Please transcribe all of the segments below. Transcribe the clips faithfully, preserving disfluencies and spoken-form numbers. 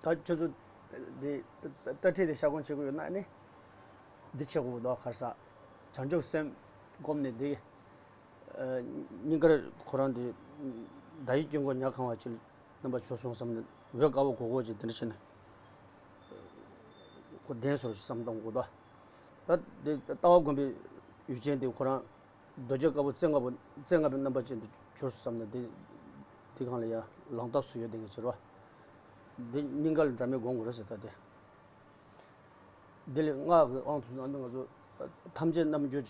ད་ཁྱོད་ཚོ་འདི་ལྟ་ཁྲིད་དེ་ཤ་སྐོང་བྱེད་དགོས་ཡོད་ན་ནི། འདི་བྱེད་དགོས་འདུག་ག་རེ་ཟ། བྱང་ཆུབ་སེམས་བསྒོམས་ནས་འདི། ཨ། སྙིང་གར་ཁོ་རང་འདི་བརྡ་ཡི་དཀྱིལ་འཁོར་ཉ་གང་བ་ཅིག་རྣམ་པ་བྱོས་སོང་བསམ་ནས་འོད་དཀར་པོ་གོ་གོ་ཅིག་འདི་འདྲ་བྱས་ནས། ཁོ་བདེན་ཟེར་བསམ་བཏང་དགོས་འདུག་ད་འདི་ལྟ་བ་སྒོམ་པའི་ཡུལ་ཅན་འདི་ཁོ་རང་རྡོ་རྗེ་དཀར་པོ་རྩེ་ལྔ་པོ་རྩེ་ལྔ་པའི་རྣམ་པ་ཅན་དུ་གྱུར་བསམ་ནས་འདི་འདི་སྒང་ལ་ཡང་ལངས་ཐབས་སུ་ཡོད་དེ་ངས་བྱེད་རོགས། འདི་སྙིང་ག་ལ་འདྲ་མིན་སྒོམ་དགོས་རེད་ཟེར་ད་དེ། འདི་ལས་སྔགས་ཀྱི་དབང་དུ་སོང་ན་ང་ཚོ་ཐམས་ཅད་རྣམ་འགྱུར་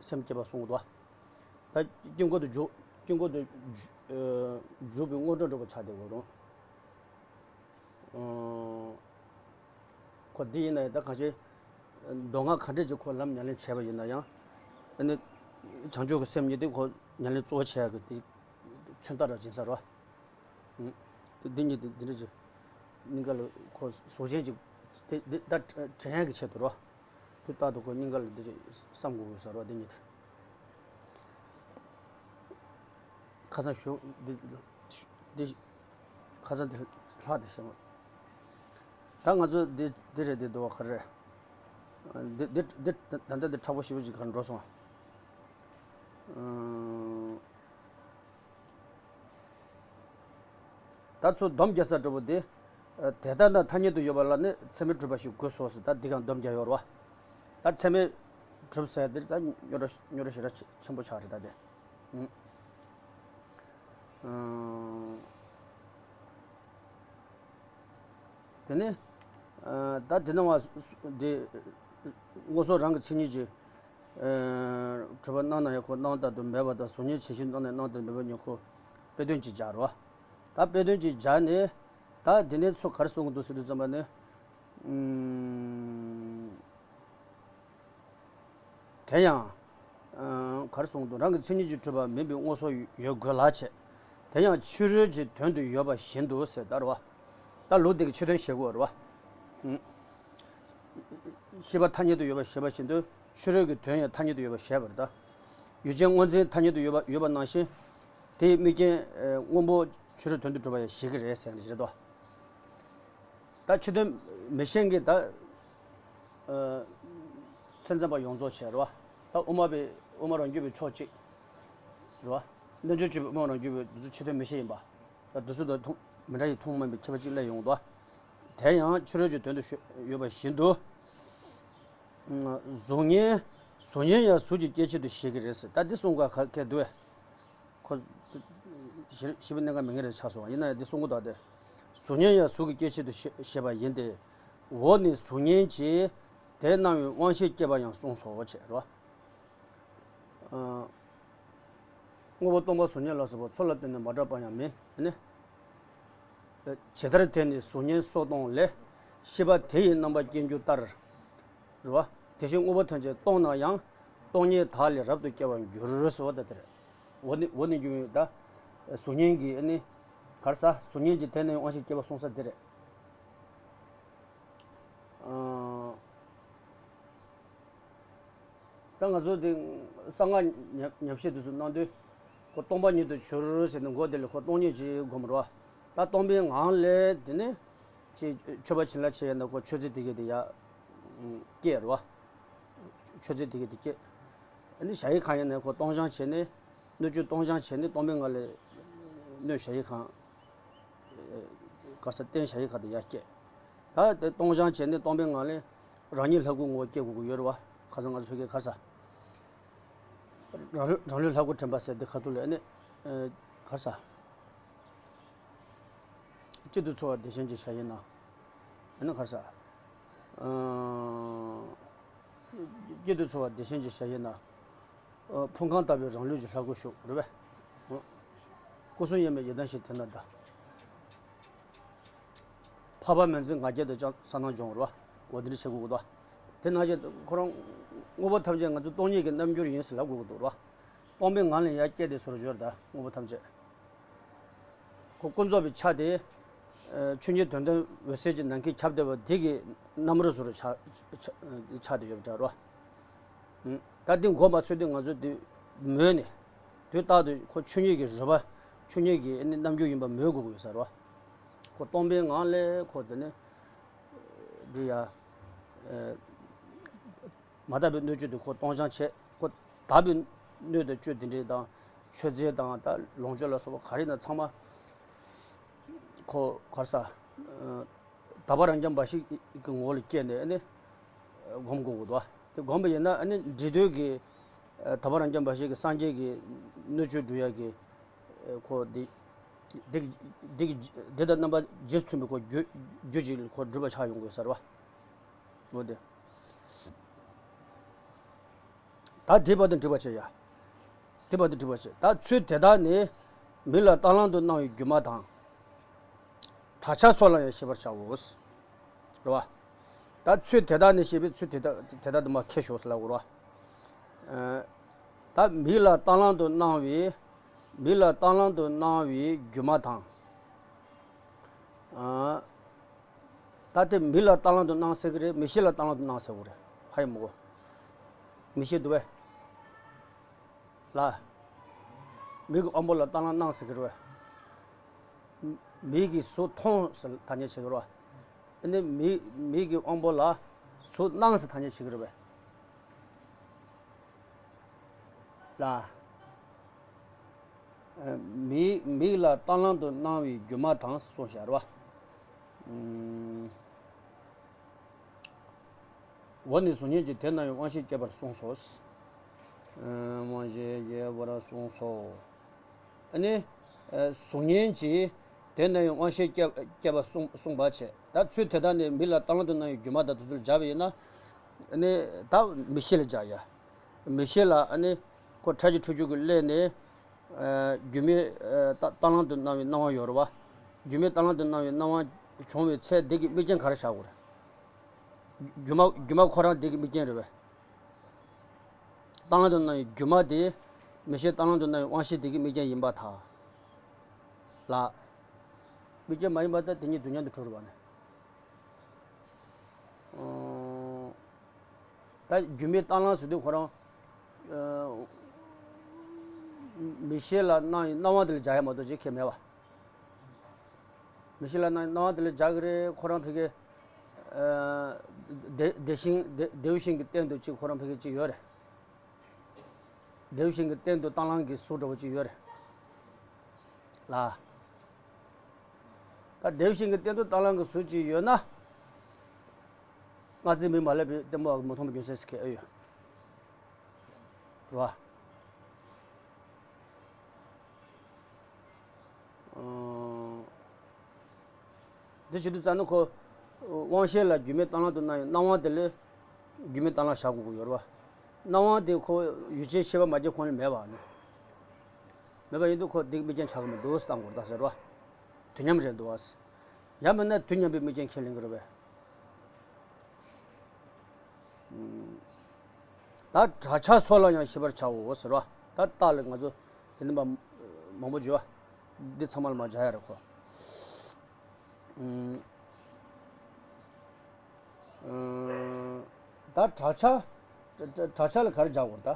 སེམས་བསྐྱེད་པ་གསུང་གི་འདུག་ད་དཀྱིལ་འཁོར་དུ་འཇུག་དཀྱིལ་འཁོར་དུ་འཇུག་པའི་སྔོན་འགྲོ་འགྲུབ་པ་ཆགས་བསྡད་དགོས་རུང་། ཁོ་འདི་ཡིན་ན་ཡང་ད་གང་ཅི། མདོ་སྔགས་ག་འདྲས་ཀྱི་ཁོ་ལམ་ཉམས་ལེན་བྱས་པ་ཡིན་ན་ཡང་། ཨ་ནི། བྱང་ཆུབ་ཀྱི་སེམས་ཉིད་དེ་ཁོ་ཉམས་ལེན་གཙོ་བོ་བྱེད་ཡག་གི་དེ་མཚོན་རྟགས་རང་ཡིན་ས་རེད་བ། འདི་གཉིས་དེ་འདི་འདྲ་ཅིག་སྙིང་ག་ལ་ཁོ་གཟུགས་ཅན་ཅིག་དེ་འདི་ད་དྲན་ཡག་གི་ཆེད་དུ་རོ། དུས་རྟག་ཏུ་ཁོ་སྙིང་ག་ལ་འདི་བསམ་དགོས་དགོས་ས་རོ་འདི་གཉིས་དེ། ཁ་སང་ཞུ་འདི་འདི་ཁ་སང་འདི་ལྷག་དེ་བྱུང་། ད་ང་ཚོ་འདི་འདི་རེད་འདི་འདུག་བ་ག་རེ་རེད། འདི་འདི་འདི་ད་ལྟ་འདི་མཁྲེགས་པོ་ཞེ་པོ་ཅིག་ག་འགྲོ་སོང་། ཨང་། ད་ཚུར་སྡོམ་རྒྱག་ས་འདྲ་པོ་དེ། དེ་ལྟར་ན་ཐ་སྙད་དུ་ཡོད་པ་ལ་ནི་ཚད་མས་གྲུབ་པ་ཞིག་དགོས་སོ་ཟེར་ད་འདི་གང་སྡོམ་རྒྱག་ཡོད་རེད་བ། ད་ཚད་མས་གྲུབ་ཟེར་འདི་ད་རྙོག་དྲ་རྙོག་དྲ་ཞེ་དྲག་ཆེན་པོ་ཆགས་རེད་ད་དེ། ཨང་། དེ་ནི། ད་དེ་ནང་བ་དེ། སྔོ་སོགས་རང་གི་མཚན་ཉིད་ཀྱིས། གྲུབ་པ་སྣང་ན་ཡང་ཁོ་སྣང་ལྟར་དུ་མེད་པ་དང་གཟུགས་བརྙན་ཇི་བཞིན་སྣང་ནས་སྣང་དུ་མེད་པ་ཉིད་ཁོ་དཔེ་དོན་གཅིག་སྦྱར་རོ། ད་དཔེ་དོན་གཅིག་སྦྱར་ནས། ད་དེ་ནས་ཚུར་ག་རེ་གསུང་གི་འདུག་ཟེར་དུས་ཙམ་པ་ནི། ཨུམ། དེ་ཡང་། ཨ། ག་རེ་གསུང་གི་འདུག་རང་གི་མཚན་ཉིད་ཀྱིས་གྲུབ་པ་མིན་པའི་སྔོ་སོགས་ཡོད་དགོས་ལགས་ཆེ། དེ་ཡང་ཕྱི་རོལ་གྱི་དོན་དུ་ཡོད་པ་བཞིན་དུ་ཟེར་ད་རེད་བ། ད་ལུགས་འདི་གི་ཕྱི་དོན་བཤད་དགོས་རེད་བ། ཨུམ། ཤེས་པ་ཐ་སྙད་དུ་ཡོད་པ་ཞེས་པ་བཞིན་དུ་ཕྱི་རོལ་གྱི་དོན་ཡང་ཐ་སྙད་དུ་ཡོད་པ་བཤད་པ་རེད་ད། ཡུལ་ཅན་སྔོ་འཛིན་ཐ་སྙད་དུ་ཡོད་པ་ཡོད་པ་ནང་བཞིན། དེའི་དམིགས་རྐྱེན་སྔོན་པོ་ཕྱི་རོལ་དོན་དུ་གྲུབ་པ་ཡང་བཞེད་ཀྱི་རེད་ཟེར་ནས་བཞེད་དོ། ད་ཕྱི་དོན་མི་ཤེས་མཁན་ད། ཨ། མཚན་ཙམ་པ་ཡོངས་རྫོགས་བྱས་རེད་བ། ད་དབུ་མ་པའི་དབུ་མ་རང་རྒྱུད་པའི་ཕྱོགས་གཅིག་རེད་བ། རྣལ་འབྱོར་སྤྱོད་པའི་དབུ་མ་རང་རྒྱུད་པའི་འདི་ཚོ་ཕྱི་དོན་མི་ཤེས་ཡིན་པ། ད་འདི་ཚོ་དང་མཐུན་མི་འདྲ་ཡི་མཐུན་མིན་པའི་ཁྱད་པར་གཅིག་སླེབས་ཡོང་འདུག་དེ་ཡང་ཕྱི་རོལ་གྱི་དོན་དུ་ཡོད་པ་བཞིན་དུ། གཟུགས་བརྙན། གཟུགས་བརྙན་ཡང་གཟུགས་ཀྱི་སྐྱེ་མཆེད་དུ་བཞེད་ཀྱི་རེད་ཟེར་ད་འདི་གསུང་ག་ག་གལ་འདུག་ཁོ། ཞིབ་ཞིབ་གནད་འགག་མེད་མཁན་རེ་ཆགས་སོང་བ་ཡིན་ན་ཡང་འདི་གསུང་གི་འདུག་སྟེ། གཟུགས་བརྙན་ཡང་གཟུགས་ཀྱི་སྐྱེ་མཆེད་དུ་བཞེད་པ་ཡིན་ཏེ། འོག་ནི་གཟུགས་བརྙན་གྱིས་དེ་སྣང་བའི་དབང་ཤེས་སྐྱེད་པ་ཡང་གསུངས་སོ་ཞེས་རོ། དངོས་པོ་སྟོང་པ་གཟུགས་བརྙན་ལ་སོགས་པ་ཚོར་ལ་བརྟེན་ནས་མ་གྲུབ་པ་ཡང་མིན་ནི། ཇི་ལྟར་དེ་ནི་གཟུགས་བརྙན་སོགས་སྟོང་ལས། ཤེས་པ་དེ་ཡི་རྣམ་པ་སྐྱེ་འགྱུར་ལྟར། རེད་བ། དེ་བཞིན་དངོས་པོ་ཐམས་ཅད་སྟོང་ན་ཡང་། སྟོང་ཉིད་དག་ལས་རབ་ཏུ་སྐྱེ་བར་འགྱུར་ཟེར་བ་ད་དེ་རེད། འོ་ནི་འོ་ནི་རྒྱུ་ཡོད་ད། གཟུགས་བརྙན་གྱི་ཨ་ནི། གར་ས་གཟུགས་བརྙན་གྱི་དེ་ནི་དབང་ཤེས་སྐྱེ་བ་གསུངས་ས་དེ་རེད། ཨ། ད་ང་ཚོ་དེ་གསང་སྔགས་ཉམས་ཉམས་བཞེས་དེ་ཚོ་གནང་དུས། ཁོ་སྟོང་པ་ཉིད་དུ་གྱུར་ཟེར་ནས་མགོ་དེ་ལ་ཁོ་སྟོང་ཉིད་ཅེས་སྒོམ་རོ། ད་སྟོང་པའི་ངང་ལས་དེ་ནས་ཅེས་མཆོད་པ་བྱིན་རླབས་ཆེ་ཡ་ན་ཁོ་མཆོད་རྫས་དེ་གས་དེ་ཡ་སྐྱེ་རོ། མཆོད་རྫས་དེ་གས་དེ་སྐྱེ། ཨ་ནི་ཞ་ཡི་ཁང་ཡིན་ན་ཁོ་སྟོང་སྦྱང་བྱས་ནས་སྣོད་བཅུད་སྟོང་སྦྱང་བྱས་ནས་སྟོང་པའི་ངང་ལས་སྣོད་ཞ་ཡི་ཁང་། ག་ས་རྟེན་ཞ་ཡི་ཁ་དེ་ཡར་སྐྱེས། ད་དེ་སྟོང་སྦྱང་བྱས་ནས་སྟོང་པའི་ངང་ལས་རང་ཉིད་ལྷ་སྐུ་ངོ་བོ་སྐྱེ་དགོས་ཀྱི་ཡོད་རེད་བ། ཁ་སང་ང་ཚོ་ཕ་གིའི་ཁ་ས། རང་ལུས་རང་ལུས་ལྷ་སྐུ་དྲན་པ་ཟེར་དེ་ཁ་ཐུག་ལས་ནི། ག་ས། གཅིག་ཏུ་ཚོར་བ་བདེ་ཆེན་གྱི་ཞལ་ཡིན་ན། ཨ་ནི་ག་ས། གཅིག་ཏུ་ཚོར་བ་བདེ་ཆེན་གྱི་ཞལ་ཡིན་ན། ཕུང་ཁང་ལྟ་བུའི་རང་ལུས་ཀྱི་ལྷ་སྐུ་བཞུགས་རེད་པས། སྐུ་གསུང་ཡེ་མེད་ཡི་དམ་ཞིག་དེ་ན་གདའ། འཕགས་པ་མི་འཛིན་ང་རྒྱལ་དང་ཅང་ས་ནང་སྦྱོང་རོ། འོ་དེ་འདྲ་བྱེད་དགོས་ཀྱི་འདུག་དེ་ནང་བཞིན་ཁོ་རང་དངོས་པོ་ཐམས་ཅད་ང་ཚོ་སྟོང་ཉིད་ཀྱི་རྣམ་འགྱུར་ཡིན་ཟེར་ལབ་དགོས་ཀྱི་འདུག་རོ། སྟོང་པའི་ངང་ལས་ཡར་སྐྱེས་ཏེ་སོར་འབྱོར་ད་དངོས་པོ་ཐམས་ཅད། ཁོ་ཀུན་རྫོབ་པའི་ཆ་དེ། ཆོས་ཉིད་དོན་དམ་འོད་གསལ་གྱི་ནམ་མཁའི་ཁྱབ་བརྡལ་བ་དེ་གི་རྣམ་རོལ་སོར་ཆགས་ཆགས་ཏེ་ཡོད་པ་འདྲ་རོ། ད་འདི་མགོ་མ་ཚོས་དུས་ང་ཚོ་འདི་མོས་ནས། དུས་རྟག་ཏུ་ཁོ་ཆོས་ཉིད་ཀྱི་རོལ་པ། ཆོས་ཉིད་ཀྱི་ཨ་ནི་རྣམ་འགྱུར་ཡིན་པ་མོས་དགོས་ཀྱི་ཡོད་ས་རེད་བ། ཁོ་སྟོང་པའི་ངང་ལས་ཁོ་དེ་ནི་འདི་ཡ། མ་དག་པའི་སྣོད་བཅུད་དེ་ཁོ་སྟོང་སྦྱང་བྱས། ཁོ་དག་པའི་སྣོད་དང་བཅུད་དེ་འདྲས་དང་མཆོད་རྫས་དང་ད་ལོངས་སྤྱོད་ལ་སོགས་པ་ག་རེ་ན་ཚང་མ་ཁོ་གར་ས་དག་པ་རང་རྐྱ་འབའ་ཞིག་གི་ངོ་བོ་ལ་སྐྱེས་ནས་ནི་སྒོམ་དགོས་དགོས་དོ། དེ་སྒོམ་པ་ཡིན་ན་ཨ་ནི་འབྲི་དུས་ཀྱི་དག་པ་རང་རྐྱ་འབའ་ཞིག་གི་སངས་རྒྱས་ཀྱི་སྣོད་བཅུད་སྒྲུབ་ཡ་གི་ཁོ་འདི་འདི་འདི་འདི་དང་རྣམ་པ་རྗེས་མཐུན་པའི་ཁོ་རྒྱུ་རྒྱུ་ཅིག་ཁོ་སྒྲུབ་པ་ཆགས་ཡོང་དགོས་ཟེར་བ། འོ་དེ། ད་དེ་བར་དུ་འགྲིག་པ་བྱེད་ཡ། དེ་བར་དུ་འགྲིག་པ་བྱེད། ད་ཚུལ་དེ་དག་ནི་མིག་ལ་བརྟན་བརླིང་དུ་སྣང་བའི་སྒྱུ་མ་དང་། བྲག་ཆ་སོགས་ལ་ཡང་ཤེས་པར་བྱའོ། རེད་བ། ད་ཚུལ་དེ་དག་ནི་ཞེས་པའི་ཚུལ་དེ་དག་དེ་དག་དུ་མ་ཁྱེར་ཤོག་ཟེར་ལབ་དགོས་རེད་བ། ད་མིག་ལ་བརྟན་བརླིང་དུ་སྣང་བའི་མིག་ལ་བརྟན་བརླིང་དུ་སྣང་བའི་སྒྱུ་མ་དང་། ད་དེ་མིག་ལ་བརྟན་བརླིང་དུ་སྣང་ཟེར་གི་རེད། མིག་ཤེས་ལ་བརྟན་བརླིང་དུ་སྣང་ཟེར་གི་རེད། ཧ་ཡི་མོ་གོ། མིག་ཤེས་འདུག་བས། ལ། མིག་གི་དབང་པོ་ལ་བརྟན་བརླིང་སྣང་ཟེར་གི་རེད་བས། མིག་གིས་གཟུགས་མཐོང་ཟེར་ཐ་སྙད་བྱེད་གི་རེད་བ། ཨ་ནི་མིག་མིག་གི་དབང་པོ་ལ་གཟུགས་སྣང་ཟེར་ཐ་སྙད་བྱེད་གི་རེད་བས། ལ། མིག་མིག་ལ་བརྟན་བརླིང་དུ་སྣང་བའི་སྒྱུ་མ་དང་གསུངས་བཞག་རེད་བ། འོ་ནི་གཟུགས་བརྙན་གྱིས་དེ་རྣམས་ཀྱི་དབང་ཤེས་བསྐྱེད་པར་གསུངས་སོ། དབང་ཤེས་བསྐྱེད་པར་གསུངས་སོ། ཨ་ནི། གཟུགས་བརྙན་གྱིས་དེ་རྣམས་ཀྱི་དབང་ཤེས་བསྐྱེད་བསྐྱེད་པ་གསུངས་གསུངས་པ་བྱས། ད་ཚུལ་དེ་དག་ནི་མིག་ལ་བརྟན་བརླིང་དུ་སྣང་བའི་སྒྱུ་མ་དང་དེ་ཚོ་ལ་སྦྱར་བ་ཡིན་ན། ཨ་ནི་ད་མིག་ཤེས་ལ་སྦྱར་ཡ། མིག་ཤེས་ལ་ཨ་ནི་ཁོ་ཕྲ་རྒྱས་ཕྲུག་གུ་གི་སླད་ནས། སྒྱུ་མའི་བརྟན་བརླིང་དུ་སྣང་བའི་སྣང་བ་ཡོད་རེད་བ། སྒྱུ་མའི་བརྟན་བརླིང་དུ་སྣང་བའི་སྣང་བ་བྱུང་བའི་ཚེ་འདི་གི་དམིགས་རྐྱེན་ག་རེ་བཞག་དགོས་རེད། སྒྱུ་མ་སྒྱུ་མ་ཁོ་རང་འདི་གི་དམིགས་རྐྱེན་རེད་བས། བརྟན་བརླིང་དུ་སྣང་བའི་སྒྱུ་མ་དེ། མིག་ཤེས་བརྟན་བརླིང་དུ་སྣང་བའི་དབང་ཤེས་དེ་གི་དམིགས་རྐྱེན་ཡིན་པར་ཐལ། ལ། དམིགས་རྐྱེན་མ་ཡིན་པར་ཐལ། དེ་གཉིས་དུས་མཉམ་དུ་གྲུབ་རེད་བ་ནི། ད་སྒྱུ་མའི་བརྟན་བརླིང་ཟེར་དུས་ཁོ་རང་། མིག་ཤེས་ལ་སྣང་བའི་སྣང་བ་དེ་ལ་སྦྱར་ཡ་མ་གཏོགས་ཅིག་ཁེལ་མེད་བ། མིག་ཤེས་ལ་སྣང་སྣང་བ་དེ་ལ་སྦྱར་གི་རེད། ཁོ་རང་ཕ་གི། དེ་དེ་བཞིན་དེ་དེ་བཞིན་གྱི་སྟེང་དུ་ཅིག་ཁོ་རང་ཕ་གི་ཅིག་ཡོད་རེད། དེ་བཞིན་གྱི་སྟེང་དུ་བརྟན་བརླིང་གི་གཟུགས་འདྲ་བོ་ཅིག་ཡོད་རེད། ལ། ད་དེ་བཞིན་གྱི་སྟེང་དུ་བརྟན་བརླིང་གི་གཟུགས་ཅིག་ཡོད་ན། སྔར་ཚེ་མི་མ་ལེགས་པའི་ལྟད་མོ་མ་མཐོང་བའི་རྒྱུ་མཚན་ཟེར་མཁན་ཨེ་ཡོད། རེད་བ། འདི་བྱེད་དུས་ཙ་ན་ཁོ། དབང་ཤེས་ལ་སྒྱུ་མའི་བརྟན་བརླིང་དུ་སྣང་བའི་སྣང་བ་དེ་ལས། སྒྱུ་མའི་བརྟན་བརླིང་བཞག་དགོས་ཀྱི་ཡོད་རེད་བ། སྣང་བ་དེ་ཁོ་ཡུལ་ཅན་ཤེས་པ་མ་སྐྱེས་གོང་ལ་མེད་པ་ནི། མེད་པ་ཡིན་དུས་ཁོ་འདི་དམིགས་རྐྱེན་ཆགས་ཀྱི་མི་འདུག་བཏང་དགོས་རེད་ད་ཟེར་བ། དུས་མཉམ་རེད་འདུག་བ། ཡང་མིན་ན་དུས་མཉམ་པའི་དམིགས་རྐྱེན་ཁས་ལེན་གྱི་རེད་པས། ད་བྲག་ཆ་སོགས་ལ་ཡང་ཤེས་པར་བྱའོ་ཟེར་བ། ད་རྟགས་ལ་ང་ཚོ་དེ་འདྲ་མང་པོ་བརྗོད་བ། འདི་ཚང་མ་ལ་མ་སྦྱར་ཡ་རེད་ཁོ། ད་བྲག་ཆ། བྲག་ཆ་ལ་ག་རེ་སྦྱར་དགོས་རེད་ད།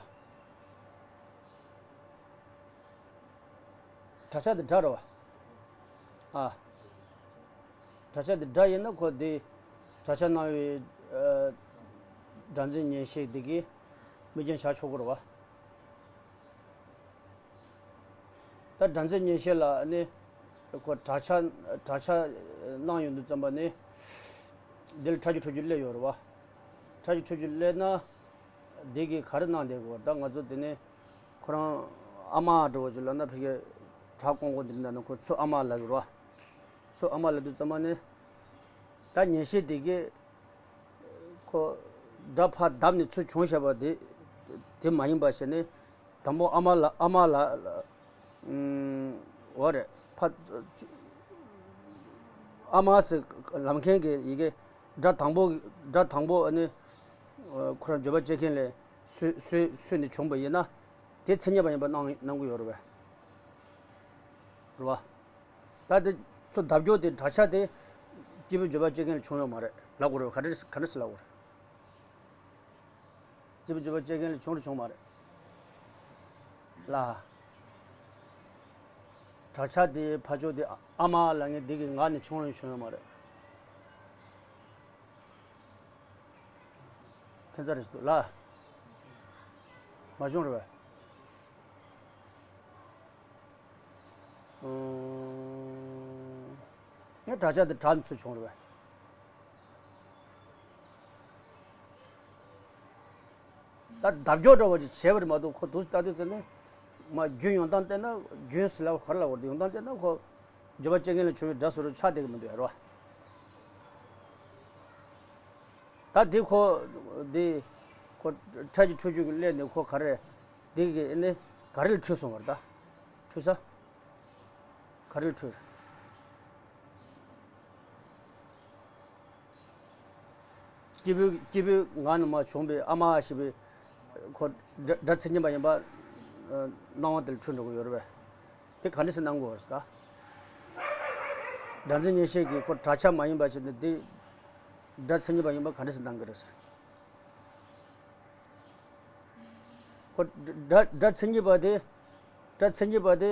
བྲག་ཆ་དེ་སྒྲ་རེད་བ། ཨ། བྲག་ཆ་དེ་སྒྲ་ཡིན་ན་ཁོ་དེ། བྲག་ཆ་སྣང་བའི། སྒྲ་འཛིན་ཉན་ཤེས་དེ་གིས་དམིགས་རྐྱེན་བཞག་ཆོག་གི་རེད་བ། ད་སྒྲ་འཛིན་ཉན་ཤེས་ལ་ནི། ཁོ་བྲག་ཆ་བྲག་ཆ་སྣང་ཡོང་དུས་ཙམ་པ་ནི། འདི་ལ་ཕྲ་རྒྱུ་ཕྲུག་གུ་སླེབས་ཡོད་རེད་བ། ཕྲ་རྒྱུ་ཕྲུག་གུ་སླེབས་ན། འདི་གིས་ག་རེ་གནང་བསྡད་དགོས། ད་ང་ཚོ་དེ་ནས་ཁོ་རང་ཨ་མ་འདྲ་བོ་ཅིག་ལབ་ན་ཕ་གི་བྲག་ཀོང་པོ་འདི་འདྲ་ན་ཁོ་ཚུར་ཨ་མ་ལབ་ཀྱི་རེད་བ། ཚུར་ཨ་མ་ལབ་དུས་ཙམ་པ་ནས་ད་ཉན་ཤེས་དེ་གིས་ཁོ་སྒྲ་ཕར་བརྡབས་ནས་ཚུར་བྱུང་བཞག་པ་དེ་དེ་མ་ཡིན་པ་བྱས་ནས། དང་པོ་ཨ་མ་ལ་ཨ་མ་ལ་ལ། ཨུམ། འོ་རེད་ཕ། ཨ་མ་ཟེར་ལབ་མཁན་གྱི་ཡི་གེ་སྒྲ་དང་པོ་སྒྲ་དང་པོ་ཨ་ནི། ཁོ་རང་བརྗོད་པ་བྱེད་མཁན་ལས་སུ་སུ་སུ་ནས་བྱུང་པ་ཡིན་ན་དེ་མཚན་ཉིད་པ་ཡིན་པ་སྣང་སྣང་གི་ཡོད་རེད་པས། རེད་བ། ད་དེ་ཚོ་བརྡབ་སྐྱོར་དེ་བྲག་ཆ་དེ་སྐྱེས་བུ་བརྗོད་པ་བྱེད་མཁན་ལས་བྱུང་ཡོད་མ་རེད་ལབ་དགོས་རེད་བ། ག་འདྲ་ག་འདྲ་ཟེར་ལབ་དགོས་རེད། སྐྱེས་བུ་བརྗོད་པ་བྱེད་མཁན་ལས་བྱུང་རེད་བྱུང་མ་རེད། ལ། དྲག་ཆ་དེ་ཕར་ཕྱོགས་དེ་ཨ་མ་ལབ་མཁན་དེ་གི་ངག་ནས་བྱུང་རུང་བྱུང་ཡོད་མ་རེད། ཁྱད་མཚར་རེད་འདུག་ལ། མ་བྱུང་རེད་པས། ཨང་། ངས་དྲག་ཆ་དེ་དྲག་ནས་ཚུར་བྱུང་རེད་པས། ད་བརྡབ་སྐྱོར་འདྲ་བོ་ཅིག་བྱས་པ་རེད་མ་གཏོགས། ཁོ་འདུག་ལྟ་དུས་ཙམ་ནས་མ་རྒྱུན་ཡོང་སྟངས་བལྟས་ན། རྒྱུན་ཟེར་ལབ་ག་རེ་ལབ་དགོས་རེད། ཡོང་སྟངས་བལྟས་ན་ཁོ་འགྱོད་པ་སྐྱེ་མཁན་ལ་བྱུང་བའི་དགྲ་བཟོ་འདྲ་ཆགས་བསྡད་ཀྱི་མི་འདུག་ཡ་རེད་པ། ད་འདི་ཁོ་འདི་ཁོ་ཁྲག་གི་འཁྲུད་རྒྱུ་གི་སླད་ནས་ཁོ་ག་རེ་འདི་གི་ནི་ག་རེ་ལ་འཁྲུད་སོང་བ་རེད། ད་འཁྲུད་ས། ག་རེ་འཁྲུལ། སྐྱེས་བུ་སྐྱེས་བུའི་ངག་ནས་མར་བྱུང་བའི་ཨ་མ་ཞེས་པའི་ཁོ་སྒྲ་སྒྲ་མཚན་ཉིད་པ་ཡིན་པ། ཨ། སྣང་བ་དེ་ལ་འཁྲུལ་འགྲོ་གི་ཡོད་རེད་པས། དེ་ག་འདྲ་སེ་སྣང་གི་ཡོད་རེད་ཟེར་ད། སྒྲ་མཚན་ཉན་ཤེས་ཀྱི་ཁོ་དྲག་ཆ་མ་ཡིན་པ་བྱས་ནས་དེ་སྒྲ་མཚན་ཉིད་པ་ཡིན་པ་ག་འདྲ་སེ་སྣང་གི་རེད་ཟེར། ཁོ་སྒྲ་སྒྲ་མཚན་ཉིད་པ་དེ། སྒྲ་མཚན་ཉིད་པ་དེ།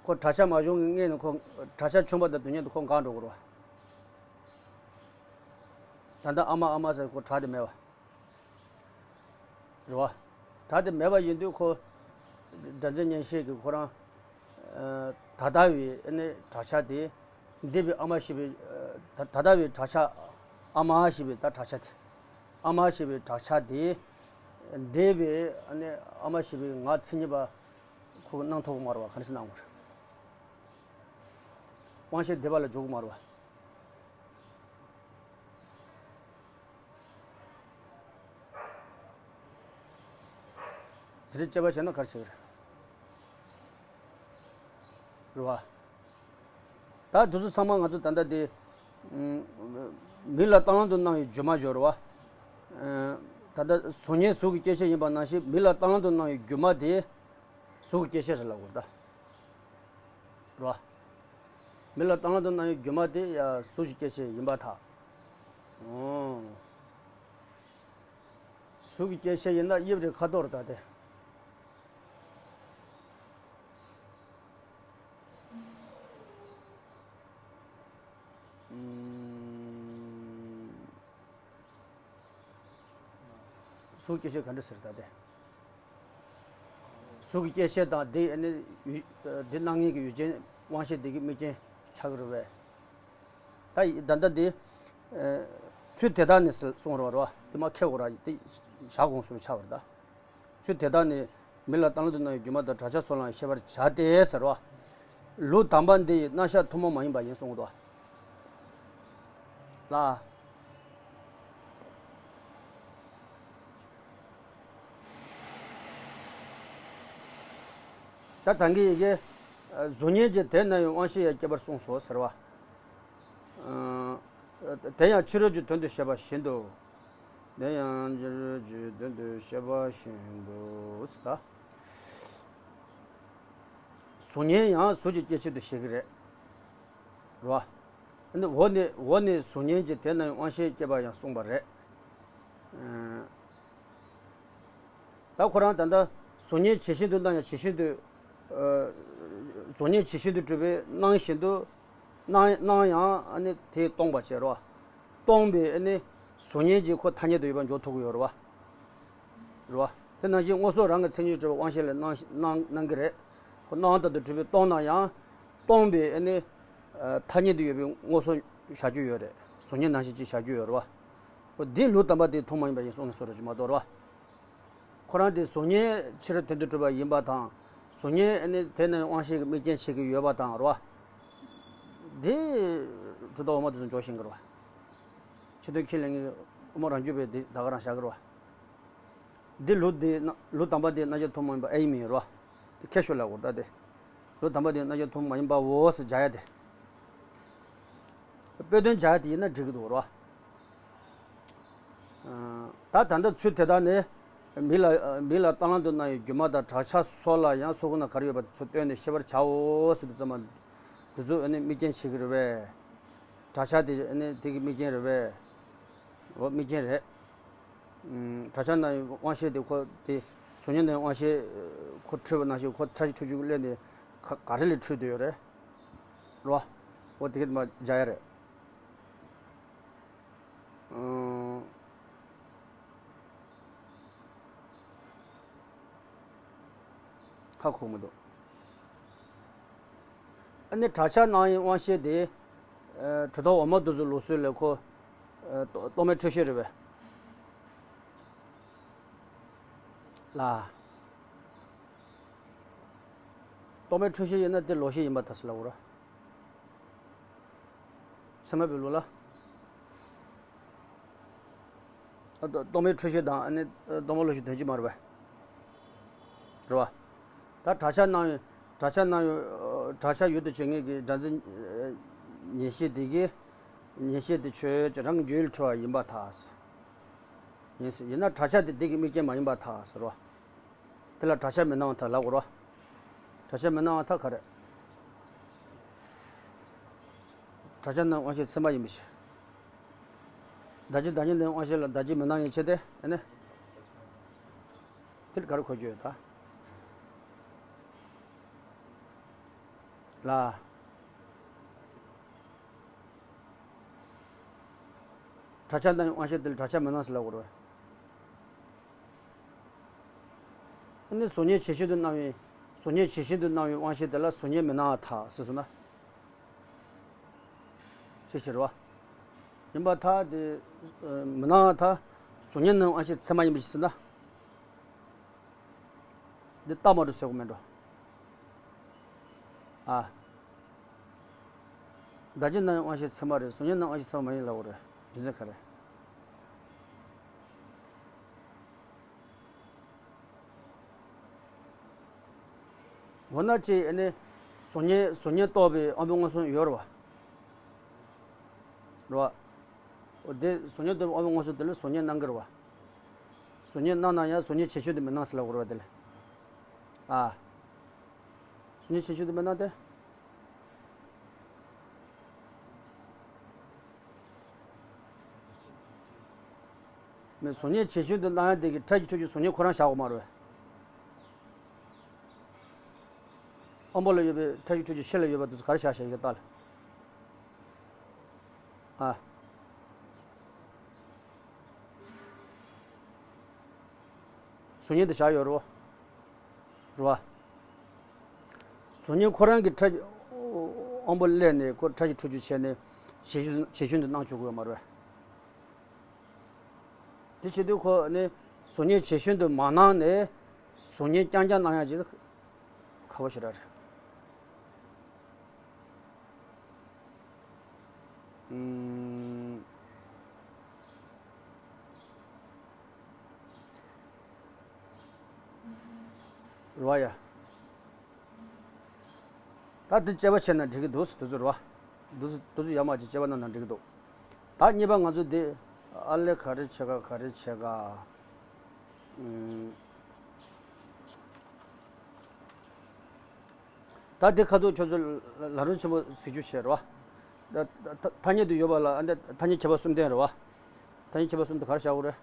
ཁོ་དྲག་ཆ་མ་བྱུང་གི་སྔོན་ནས་ཁོ་དྲག་ཆ་བྱུང་བ་དང་དུས་མཉམ་དུ་ཁོ་འགག་འགྲོ་གི་རེད་པ། ད་ལྟ་ཨ་མ་ཨ་མ་ཟེར་ཁོ་དྲག་དེ་མེད་པ། རེད་པ། དྲག་དེ་མེད་པ་ཡིན་དུས་ཁོ་སྒྲ་མཚན་ཉན་ཤེས་ཀྱི་ཁོ་རང་། ཨ། ད་ལྟ་བའི་ཨ་ནི་དྲག་ཆ་དེ། འདས་པའི་ཨ་མ་ཞེས་པའི། ཨ། ད་ད་ལྟ་བའི་དྲག་ཆ། ཨ་མ་ཞེས་པའི་ད་དྲག་ཆ་དེ། ཨ་མ་ཞེས་པའི་དྲག་ཆ་དེ། འདས་པའི་ཨ་ནི་ཨ་མ་ཞེས་པའི་ངག་མཚན་ཉིད་པ་ཁོ་གིས་སྣང་ཐུབ་ཀྱི་མ་རེད་པ། ག་འདྲ་སེ་སྣང་གི་རེད། དབང་ཤེས་འདས་པ་ལ་འཇོག་གི་མ་རེད་པ། དེ་འདྲ་དཔྱད་པ་བྱས་ན་ག་རེ་བྱེད་ཀྱི་རེད། རེད་པ། ད་དེ་ཚོ་ཚང་མ་ང་ཚོ་ད་ལྟ་དེ། ཨ། མིག་ལ་བཏང་ལམ་དུ་སྣང་བའི་སྒྱུ་མ་ཞོར་བ། ཨ། ད་ལྟ་གཟུགས་བརྙན་གཟུགས་ཀྱི་སྐྱེ་མཆེད་ཡིན་པ་ནང་བཞིན། མིག་ལ་བཏང་ལམ་དུ་སྣང་བའི་སྒྱུ་མ་དེ་གཟུགས་ཀྱི་སྐྱེ་མཆེད་རེད་ལབ་དགོས་རེད་ད། རེད་པ། མིག་ལ་བཏང་ལམ་དུ་སྣང་བའི་སྒྱུ་མ་དེ་ཡང་གཟུགས་ཀྱི་སྐྱེ་མཆེད་ཡིན་པར་ཐལ། ཨོ། གཟུགས་ཀྱི་སྐྱེ་མཆེད་ཡིན་ན་དབྱིབས་རེད། ཁ་དོག་རེད་ད་དེ། ཨུམ། གཟུགས་སྐྱེ་མཆེད་ག་འདྲ་ཟེར་ད་དེ། གཟུགས་ཀྱི་སྐྱེ་མཆེད་དང་དེ་ནི་ཡུལ། དེ་སྣང་མཁན་གྱི་ཡུལ་ཅན་དབང་ཤེས་དེ་གི་དམིགས་རྐྱེན་ཆགས་ཀྱི་རེད་པས། ད་ཡི་ད་ལྟ་དེ། ཨ། ཚུལ་དེ་དག་ནི་ཟེར་གསུངས་རེད་པ། རེད་པ། དེ་མ་ཁེལ་དགོས་ར། དེ་བཞག་དགོངས་སུ་ཆགས་པ་རེད་ད། ཚུལ་དེ་དག་ནི། མིག་ལ་བཏང་ལམ་དུ་སྣང་བའི་སྒྱུ་མ་དང་། དྲག་ཆ་སོགས་ལའང་ཤེས་པར་བྱ་སྟེ་ཟེར་བ། ལུགས་དང་པ་འདི་ཡི་རྣམ་གཞག་ཐུན་མོང་མ་ཡིན་པ་ཡིན་གསུངས་འདུག་ལ། ད་ད་གིན་ཡི་གེ། གཟུགས་བརྙན་གྱི་དེ་སྣང་བའི་དབང་ཤེས་ཡང་སྐྱེ་བར་གསུངས་སོ་ཟེར་བ། ཨ། དེ་ཡང་ཕྱི་རོལ་གྱི་དོན་དུ་བཤད་པ་བཞིན་དུ། དེ་ཡང་ཕྱི་རོལ་གྱི་དོན་དུ་བཤད་པ་བཞིན་དུ་ཟེར་ད། གཟུགས་བརྙན་ཡང་གཟུགས་ཀྱི་སྐྱེ་མཆེད་དུ་བཤད་ཀྱི་རེད། རེད་པ། འོ་ནི་འོ་ནི་གཟུགས་བརྙན་གྱི་དེ་སྣང་བའི་དབང་ཤེས་སྐྱེ་བ་ཡང་གསུངས་པ་རེད། ཨ། ད་ཁོ་རང་ད་ལྟ་གཟུགས་བརྙན་ཇི་བཞིན་དུ་སྣང་ཡང་ཇི་བཞིན་དུ། ཨ། གཟུགས་བརྙན་ཇི་བཞིན་དུ་གྲུབ་པའི་སྣང་བཞིན་དུ། སྣང་སྣང་ཡང་ཨ་ནི་དེས་སྟོང་པ་བྱས་རོ། སྟོང་པའི་ཨ་ནི་གཟུགས་བརྙན་གྱིས་ཁོ་ཐ་སྙད་དུ་ཡོད་པ་འཇོག་ཐུབ་ཀྱི་ཡོད་རེད་པ། རེད་པ། དེ་ནང་བཞིན་སྔོ་སོགས་རང་གི་མཚན་ཉིད་གྲུབ་པའི་དབང་ཤེས་ལ་སྣང་སྣང་སྣང་གི་རེད། ཁོ་སྣང་ལྟར་དུ་གྲུབ་པའི་སྟོང་ན་ཡང་། སྟོང་པའི་ཨ་ནི། ཨ། ཐ་སྙད་དུ་ཡོད་པའི་སྔོ་སོགས་བཞག་རྒྱུ་ཡོད་རེད། གཟུགས་བརྙན་ནང་བཞིན་ཅིག་བཞག་རྒྱུ་ཡོད་རེད་པ། འོ་འདི་ལུགས་དམ་པ་དེ་ཐུན་མོང་མ་ཡིན་པ་ཡིན་གསུངས་ནས་སོ་རེད་ཅིག་མ་གཏོགས་རེད་པ། ཁོ་རང་དེ་གཟུགས་བརྙན་ཕྱི་རོལ་དོན་དུ་གྲུབ་པ་ཡིན་པ་དང་། གཟུགས་བརྙན་ཨ་ནི་དེ་ནི་དབང་ཤེས་ཀྱི་དམིགས་རྐྱེན་བྱེད་ཀྱི་ཡོད་པ་དང་རེད་པ། འདི་གྲུབ་མཐའ་འོག་མ་དེ་ཚོ་འཇོག་ཤེས་ཀྱི་རེད་པ། ཕྱི་དོན་ཁས་ལེན་མཁན་དབུ་མ་རང་རྒྱུད་པས་འདི་ད་ག་རང་བཞག་གི་རེད་པ། འདི་ལུགས་འདི་ན་ལུགས་དམ་པ་འདི་རྣམ་གཞག་ཐུན་མོང་མ་ཡིན་པ་ཨེ་ཡིན་མིན་རེད་པ། འདི་ཁྱད་ཆོས་ལ་གོ་ད་དེ། ལུགས་དམ་པ་འདི་རྣམ་གཞག་ཐུན་མོང་མ་ཡིན་པའོ་ཟེར་བྱ་ཡ་དེ། དཔེ་དོན་བྱ་ཡ་དེ་ཡིན་ན་འགྲིག་གི་འདུག་རེད་པ། ཨ། ད་ད་ལྟ་ཚུལ་དེ་དག་ནི། མིག་ལ་མིག་ལ་བཏང་ལམ་དུ་སྣང་བའི་སྒྱུ་མ་དང་། དྲག་ཆ་སོགས་ལ་ཡང་སོ་ཁོ་ན་ག་རེ་ཡོད་པ་དེ་ཚོ་སྟོན་ནས་ཤེས་པར་བྱའོ་ཟེར་དུས་ཙམ་པ། འདི་ཚོ་ཨ་ནི་དམིགས་རྐྱེན་བྱེད་ཀྱི་རེད་པས། དྲག་ཆ་དེ་ཨ་ནི་དེ་གི་དམིགས་རྐྱེན་རེད་པས། འོ་དམིགས་རྐྱེན་རེད། ཨུམ། དྲག་ཆ་སྣང་བའི་དབང་ཤེས་དེ་ཁོ་དེ། གཟུགས་བརྙན་སྣང་བའི་དབང་ཤེས་ཁོ་འཁྲུལ་པ་ནང་བཞིན་ཁོ་ཁྲག་ཤེད་འཁྲུལ་རྒྱུ་གི་སླད་ནས། ག་ག་རེ་ལས་འཕྲོས་བསྡད་ཡོད་རེད། རོ། འོ་དེ་གི་མ་སྦྱར་ཡ་རེད། ཨང་། ཧ་གོ་མི་འདུག་ཨ་ནི་གྲྭ་ཆས་གནང་ཡའི་དབང་ཤེད་དེ། ཨ། གྲུབ་མཐའ་འོག་མ་དེ་ཚོའི་ལུགས་སྲོལ་ལ་ཁོ། ཨ། རྟོག་མེད་འཕྲོད་བཞེད་རེད་པས། ལ། རྟོག་མེད་འཕྲོད་བཞེད་ཡིན་ན་དེ་ལོག་བཤད་ཡིན་པ་ད་ཟེར་ལབ་དགོས་ར། ཚད་མ་པའི་ལུགས་ལ། ཨ། རྟོག་མེད་འཕྲོད་བཞེད་དང་ཨ་ནི་རྟོག་མེད་ལོག་བཤད་དོན་གཅིག་མ་རེད་པས། རེད་པ། ད་གྲྭ་ཆས་གནང་ཡོད། གྲྭ་ཆས་གནང་ཡོད། གྲྭ་ཆས་ཡུལ་དུ་བྱེད་མཁན་གྱི་སྒྲ་འཛིན་ཉན་བཤད་དེ་གིས། ཉན་བཤད་དེ་ཆོས་ཅན་རང་གི་རྒྱུད་ལ་འཕྲོ་བ་ཡིན་པར་ཐལ། ཡིན་ཟེར། ཡིན་ན་གྲྭ་ཆས་དེ་དེ་གི་དམིགས་རྐྱེན་མ་ཡིན་པར་ཐལ་ཟེར་རོ། དེ་ལ་གྲྭ་ཆས་མི་གནང་བ་ཐལ་ལབ་དགོས་རོ། གྲྭ་ཆས་མི་གནང་བ་ཐལ་ག་རེ། གྲྭ་ཆས་གནང་དབང་ཤེད་ཚད་མ་ཡིན་པའི་ཕྱིར། བདག་གིས་བདག་ཉིད་གནང་དབང་ཤེད་ལ་བདག་གིས་མི་གནང་ཡིན་ཕྱིར་ཏེ། ཨ་ནི། དེ་ལ་ག་རེ་གོ་རྒྱུ་ཡོད་ད། ལ། གྲྭ་ཆས་གནང་བའི་དབང་ཤེད་དེ་ལ་གྲྭ་ཆས་མི་གནང་ཟེར་ལབ་དགོས་རེད། ཨ་ནི་གཟུགས་བརྙན་ཇི་བཞིན་དུ་སྣང་བའི། གཟུགས་བརྙན་ཇི་བཞིན་དུ་སྣང་བའི་དབང་ཤེད་དེ་ལ་གཟུགས་བརྙན་མི་སྣང་བར་ཐལ་ཟེར་སོང་ན། ཅི་ཕྱིར་བ། ཡིན་པར་ཐལ་ཏེ། མི་སྣང་བར་ཐལ། གཟུགས་བརྙན་ནི་དབང་ཤེད་ཚད་མ་ཡིན་པའི་ཕྱིར་ཟེར་ན། འདི་རྟགས་མ་གྲུབ་ཟེར་དགོས་མེད་འགྲོ། ཨ། བདག་གིས་གནང་བའི་དབང་ཤེད་ཚད་མ་རེད། གཟུགས་བརྙན་ནི་དབང་ཤེད་ཚད་མ་མ་ཡིན་ལབ་དགོས་རེད། རྒྱུ་མཚན་ག་རེ། འོ་ན་ཅི་ཨ་ནི། གཟུགས་བརྙན་གཟུགས་བརྙན་རྟོགས་པའི་དབང་པོ་མངོན་སུམ་ཡོད་རེད་བ། རེད་བ། འོ་དེ་གཟུགས་བརྙན་རྟོགས་པའི་དབང་པོ་མངོན་སུམ་དེ་ལ་གཟུགས་བརྙན་སྣང་གི་རེད་བ། གཟུགས་བརྙན་སྣང་ན་ཡང་གཟུགས་བརྙན་ཇི་བཞིན་དུ་མི་སྣང་ཟེར་ལབ་དགོས་རེད་བ་དེ་ལ། ཨ། གཟུགས་བརྙན་ཇི་བཞིན་དུ་མི་སྣང་སྟེ། མི་གཟུགས་བརྙན་ཇི་བཞིན་དུ་སྣང་ཡ་དེ་གི་ཕྲད་ཀྱི་འཕྲོད་བྱེད་གཟུགས་བརྙན་ཁོ་རང་བཞག་དགོས་མ་རེད་པས། དབང་པོ་ལ་ཡོད་པའི་ཕྲད་ཀྱི་འཕྲོད་བྱེད་ཕྱི་ལ་ཡོད་པ་དེ་ཚོ་ག་རེ་བཞག་བཞག་ཡི་གེ་ལྟ་ལ། ཨ། གཟུགས་བརྙན་དེ་བཞག་ཡོད་རེད་བ། རེད་བ། གཟུགས་བརྙན་ཁོ་རང་གི་ཕྲད་དབང་པོ་ཀླས་ནས་ཁོ་ཕྲད་ཀྱི་འཕྲོད་བྱེད་བྱས་ནས་ཇེ་ཞན་ཇེ་ཞན་དུ་སྣང་བཅུག་དགོས་མ་རེད། དེ་བྱེད་དུས་ཁོ་ནི་གཟུགས་བརྙན་ཇེ་ཞན་དུ་མ་སྣང་ནས་གཟུགས་བརྙན་རྐྱང་རྐྱང་སྣང་ཡག་ཅིག་ཁག་པོ་ཞེ་དྲག་རེད། ཨུམ། རེད་བ་ཡ། ད་འདི་དཔྱད་པ་བྱས་ན་འགྲིག་གི་འདུག་དེ་ཚོ་རེད་བ། འདི་ཚོ་འདི་ཚོ་ཡར་མར་ཅིག་དཔྱད་པ་གནང་ན་འགྲིག་གི་འདུག་ད་གཉིས་པ་ང་ཚོ་འདི་ཨ་ལས་ག་རེ་བྱེད་ག་ག་རེ་བྱེད་ག་ཨུམ། ད་དེ་ཁ་ཐུག་ཁྱོད་ཚོ་ལ་ལམ་རིམ་ཆེན་པོ་གཟིགས་རྒྱུ་བྱས་རེད་བ། ད་ད་ཐ་སྙད་དུ་ཡོད་པ་ལ་ཨ་འདི་ཐ་སྙད་ཁྱད་པར་གསུམ་ལྡན་རེད་བ། ཐ་སྙད་ཁྱད་པར་གསུམ་དུ་ག་རེ་བཞག་དགོས་རེད།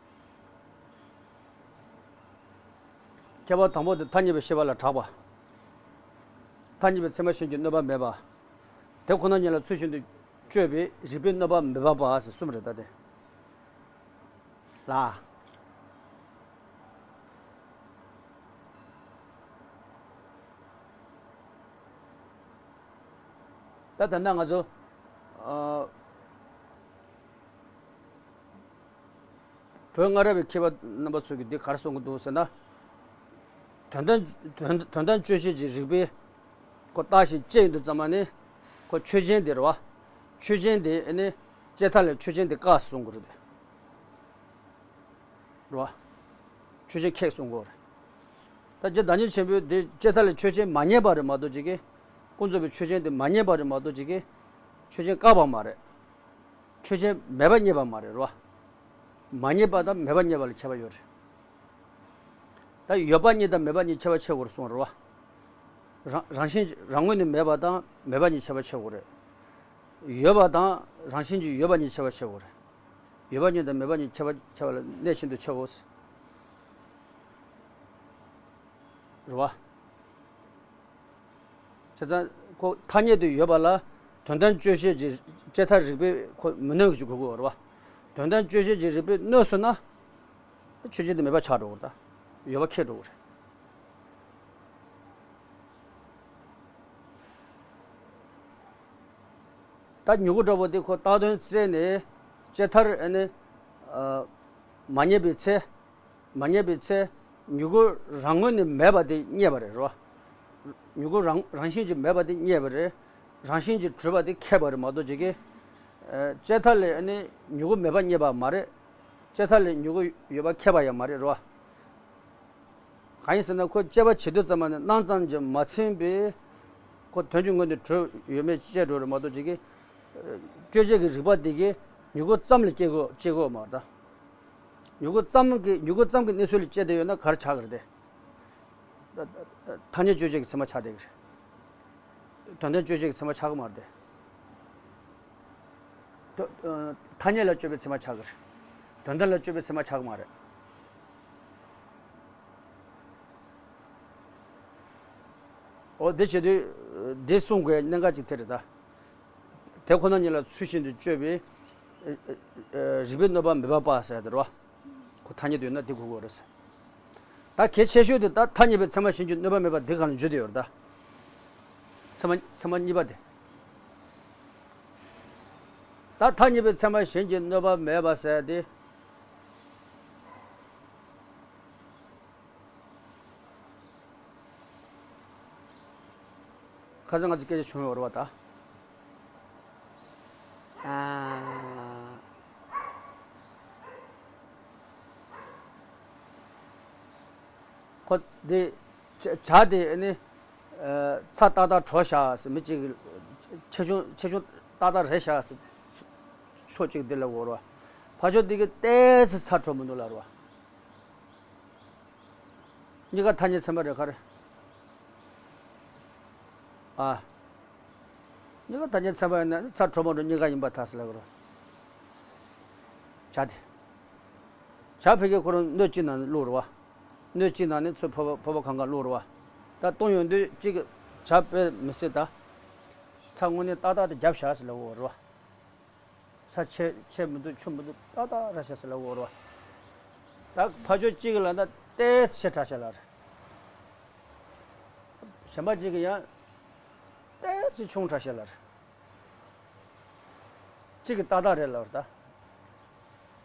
ཁྱད་པར་དང་པོ་དེ་ཐ་སྙད་པའི་ཤེས་པ་ལ་གྲགས་པ། ཐ་སྙད་པའི་ཚད་མ་གཞན་གྱི་གནོད་པ་མེད་པ། དེ་ཁོ་ན་ཉིད་ལ་ཚུལ་བཞིན་དུ་དཔྱོད་པའི་རིགས་པས་གནོད་པ་མི་འབབ་པ་ཟེར་གསུམ་རེད་ད་དེ། ལ། ད་ད་ལྟ་ང་ཚོ། ཨ། བོད་སྔ་རབས་པའི་མཁས་པ་རྣམ་པ་ཚོས་ཀྱིས་འདི་ག་རེ་གསུང་གི་འདུག་ཟེར་ན། དོན་དམ་དོན་དོན་དམ་དཔྱོད་བྱེད་ཀྱི་རིགས་པས་ཁོ་བརྟགས་ཤིང་དཔྱད་ཡོང་དུས་ཙམ་པ་ནི། ཁོ་ཆོས་ཅན་དེ་རེད་བ། ཆོས་ཅན་དེ་ནི་དཔྱད་མཐའ་ལས་ཆོས་ཅན་དེ་བཀག་གསུང་གི་རེད། རེད་བ། ཆོས་ཅན་ཁེགས་གསུང་གི་རེད། ད་རྗེ་བདག་ཉིད་ཆེན་པོས་དེ་དཔྱད་མཐའ་ལས་ཆོས་ཅན་མ་རྙེད་པ་རེད་མ་གཏོགས་ཅིག་གིས། ཀུན་རྫོབ་པའི་ཆོས་ཅན་དེ་མ་རྙེད་པ་རེད་མ་གཏོགས་ཅིག་གིས། ཆོས་ཅན་བཀག་པ་མ་རེད། ཆོས་ཅན་མེད་པ་རྙེད་པ་མ་རེད་རོ། མ་རྙེད་པ་དང་མེད་པ་རྙེད་པ་ལ་ཁྱད་པར་ཡོད་རེད། ད་ཡོད་པ་གཉིས་དང་མེད་པ་གཉིས་ཁྱད་པར་ཕྱེ་དགོས་རེད་གསུངས་རེད་བ། རང་རང་བཞིན་རང་ངོས་ནས་མེད་པ་དང་མེད་པ་གཉིས་ཁྱད་པར་ཕྱེ་དགོས་རེད། ཡོད་པ་དང་རང་བཞིན་གྱིས་ཡོད་པ་གཉིས་ཁྱད་པར་ཕྱེ་དགོས་རེད། ཡོད་པ་གཉིས་དང་མེད་པ་གཉིས་ཁྱད་པར་ཕྱེ་བ་ལ་གནད་ཤིན་ཏུ་ཆེའོ། རེད་བ། བྱས་ཙང་ཁོ་ཐ་སྙད་དུ་ཡོད་པ་ལ་དོན་དམ་དཔྱོད་བྱེད་ཀྱི་དཔྱད་མཐར་རིགས་པས་ཁོ་མི་གནོད་ཀྱི་དགོས་ཀྱི་ཡོད་རེད་བ། དོན་དམ་དཔྱོད་བྱེད་ཀྱི་རིགས་པས་གནོད་སོང་ན། ཆོས་ཅན་དེ་མེད་པ་ཆགས་འགྲོ་གི་རེད་ད། ཡོད་པ་ཁེགས་འགྲོ་གི་རེད། ད་མྱུ་གུ་འདྲ་པོ་དེ་ཁོ་བཏགས་དོན་བཙལ་ནས་དཔྱད་མཐར་ཨ་ནི་ཨ་མ་རྙེད་པའི་ཚེ། མ་རྙེད་པའི་ཚེ། མྱུ་གུ་རང་ངོས་ནས་མེད་པ་དེ་རྙེད་པ་རེད་རོ། མྱུ་གུ་རང་རང་བཞིན་གྱིས་མེད་པ་དེ་རྙེད་པ་རེད། རང་བཞིན་གྱིས་གྲུབ་པ་དེ་ཁེགས་པ་རེད་མ་གཏོགས་ཅིག་གིས། ཨ་དཔྱད་མཐར་ལས་ཨ་ནི་མྱུ་གུ་མེད་པ་རྙེད་པ་མ་རེད། དཔྱད་མཐར་ལས་མྱུ་གུ་ཡོད་པ་ཁེགས་པ་ཡང་མ་རེད་རོ། གང་ཡིན་ཟེར་ན་ཁོ་དཔྱད་པ་བྱེད་དུས་ཙམ་པ་ནས་སྣང་ཙམ་གྱིས་མ་ཚིམ་པས། ཁོ་དོན་གྱི་ངོས་ནས་གྲུབ་ཡོད་མེད་དཔྱད་འགྲོ་རེད་མ་གཏོགས་ཅིག་གིས། དཔྱོད་བྱེད་ཀྱི་རིགས་པ་འདི་གིས་མྱུ་གུ་ཙམ་ལ་དཔྱད་དགོས་དཔྱད་དགོས་མ་རེད་ད། མྱུ་གུ་ཙམ་གྱི་མྱུ་གུ་ཙམ་གྱི་གནས་ཚུལ་ལ་དཔྱད་བསྡད་ཡོད་ན་ག་རེ་ཆགས་ཀྱི་རེད་དེ། ཐ་སྙད་དཔྱོད་བྱེད་ཀྱི་ཚད་མ་ཆགས་བསྡད་ཀྱི་རེད། དོན་དམ་དཔྱོད་བྱེད་ཀྱི་ཚད་མ་ཆགས་ཀྱི་མ་རེད་དེ། དོ་ཨ་ཐ་སྙད་ལ་དཔྱོད་པའི་ཚད་མ་ཆགས་ཀྱི་རེད། དོན་དམ་ལ་དཔྱོད་པའི་ཚད་མ་ཆགས་ཀྱི་མ་རེད། འོ་དེ་བྱེད་དུས་དེ་གསུང་དགོས་གནད་འགག་ཅིག་དེ་རེད་ད། དེ་ཁོ་ན་ཉིད་ལ་ཚུལ་བཞིན་དུ་དཔྱོད་པའི་ཨ་ཨ་རིགས་པས་གནོད་པ་མེད་པ་པ་ཟེར་དེ་རེད་བ། ཁོ་ཐ་སྙད་དུ་ཡོད་ན་དེ་དགོས་ཀྱི་རེད་ཟེར། ད་གལ་ཆེ་ཤོས་དེ་ད་ཐ་སྙད་པའི་ཚད་མ་གཞན་གྱིས་གནོད་པ་མེད་པ་འདི་གང་ལ་འཇུག་བསྡད་ཡོད་རེད་ད། ཚད་མ་ཚད་མ་གཉིས་པ་དེ། ད་ཐ་སྙད་པའི་ཚད་མ་གཞན་གྱིས་གནོད་པ་མེད་པ་ཟེར་ཏེ། ཁ་སང་ང་ཚོ་སྐད་ཆ་བྱུང་ཡོད་རེད་བ་ད། ཨ། ཁོ་དེ་བྱ་བྱ་དེ་ནི་ཨ་ཚ་ཏག་ཏག་བྲོ་བཞག་ཟེར། མི་གཅིག་གིས་ཆེ་ཆུང་ཆེ་ཆུང་ཏག་ཏག་རེད་བཞག་ཟེར། ཕྱོགས་གཅིག་འདི་ལ་འོར་བ། ཕར་ཕྱོགས་འདི་གིས་ཏོག་ཙམ་ཚ་བྲོ་མི་འདུག་ལབ་རེད་བ། གཉིས་ཀ་ཐ་སྙད་ཚད་མ་རེད་ག་རེ། ཨ། གཉིས་ཀ་ཐ་སྙད་ཚད་མ་ཡིན་ན་ཚ་བྲོ་མ་བྲོ་གཉིས་ཀ་ཡིན་པར་ཐལ་ཟེར་ལབ་རོ། བྱ་དེ། བྱ་ཕ་གི་ཁོ་རང་སྣོད་གཅིག་ནང་ནས་བླུགས་རེད་བ། སྣོད་གཅིག་ནང་ནས་ཚུར་ཕོར་པ་ཕོར་པ་གང་ག་བླུགས་རེད་བ། ད་བཏུང་ཡོང་དུས་གཅིག་གི་བྱ་དཔེ་མི་སྲིད་ད། ཚ་དངོས་གནས་ཏག་ཏག་དེ་བརྒྱབ་བཞག་ཟེར་ལབ་འོ་རེད་བ། ས་ཆེ་ཆེ་མི་འདུག་ཆུང་མི་འདུག་ཏག་ཏག་ར་ཤ་ཟེར་ལ་འོར་བ། ད་ཕ་ཕྱོགས་གཅིག་ལ་ན་ཏོག་ཙམ་ཆེ་དྲགས་ཤག་ལབ་རེད། གཞན་པ་གཅིག་གི་ཡང་ཏོག་ཙམ་ཆུང་དྲགས་ཤག་ལབ་རེད། གཅིག་གི་ཏག་ཏག་རེད་ལབ་རེད་ད།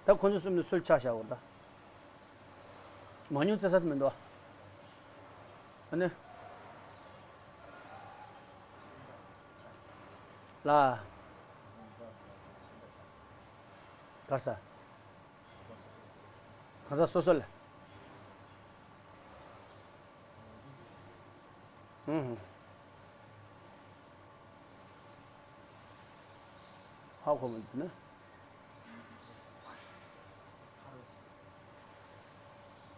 ད་ཁོ་ཚོ་གསུམ་ནི་སུལ་ཆགས་བཞག་འོར་ད། མང་ཉུང་བརྩི་ས་མི་འདུག་ཨ་ནི། ལ། ག་ས། གང་ཟག་སོ་སོ་ལ། ཧུམ། ཧ་གོ་མི་འདུག་ན།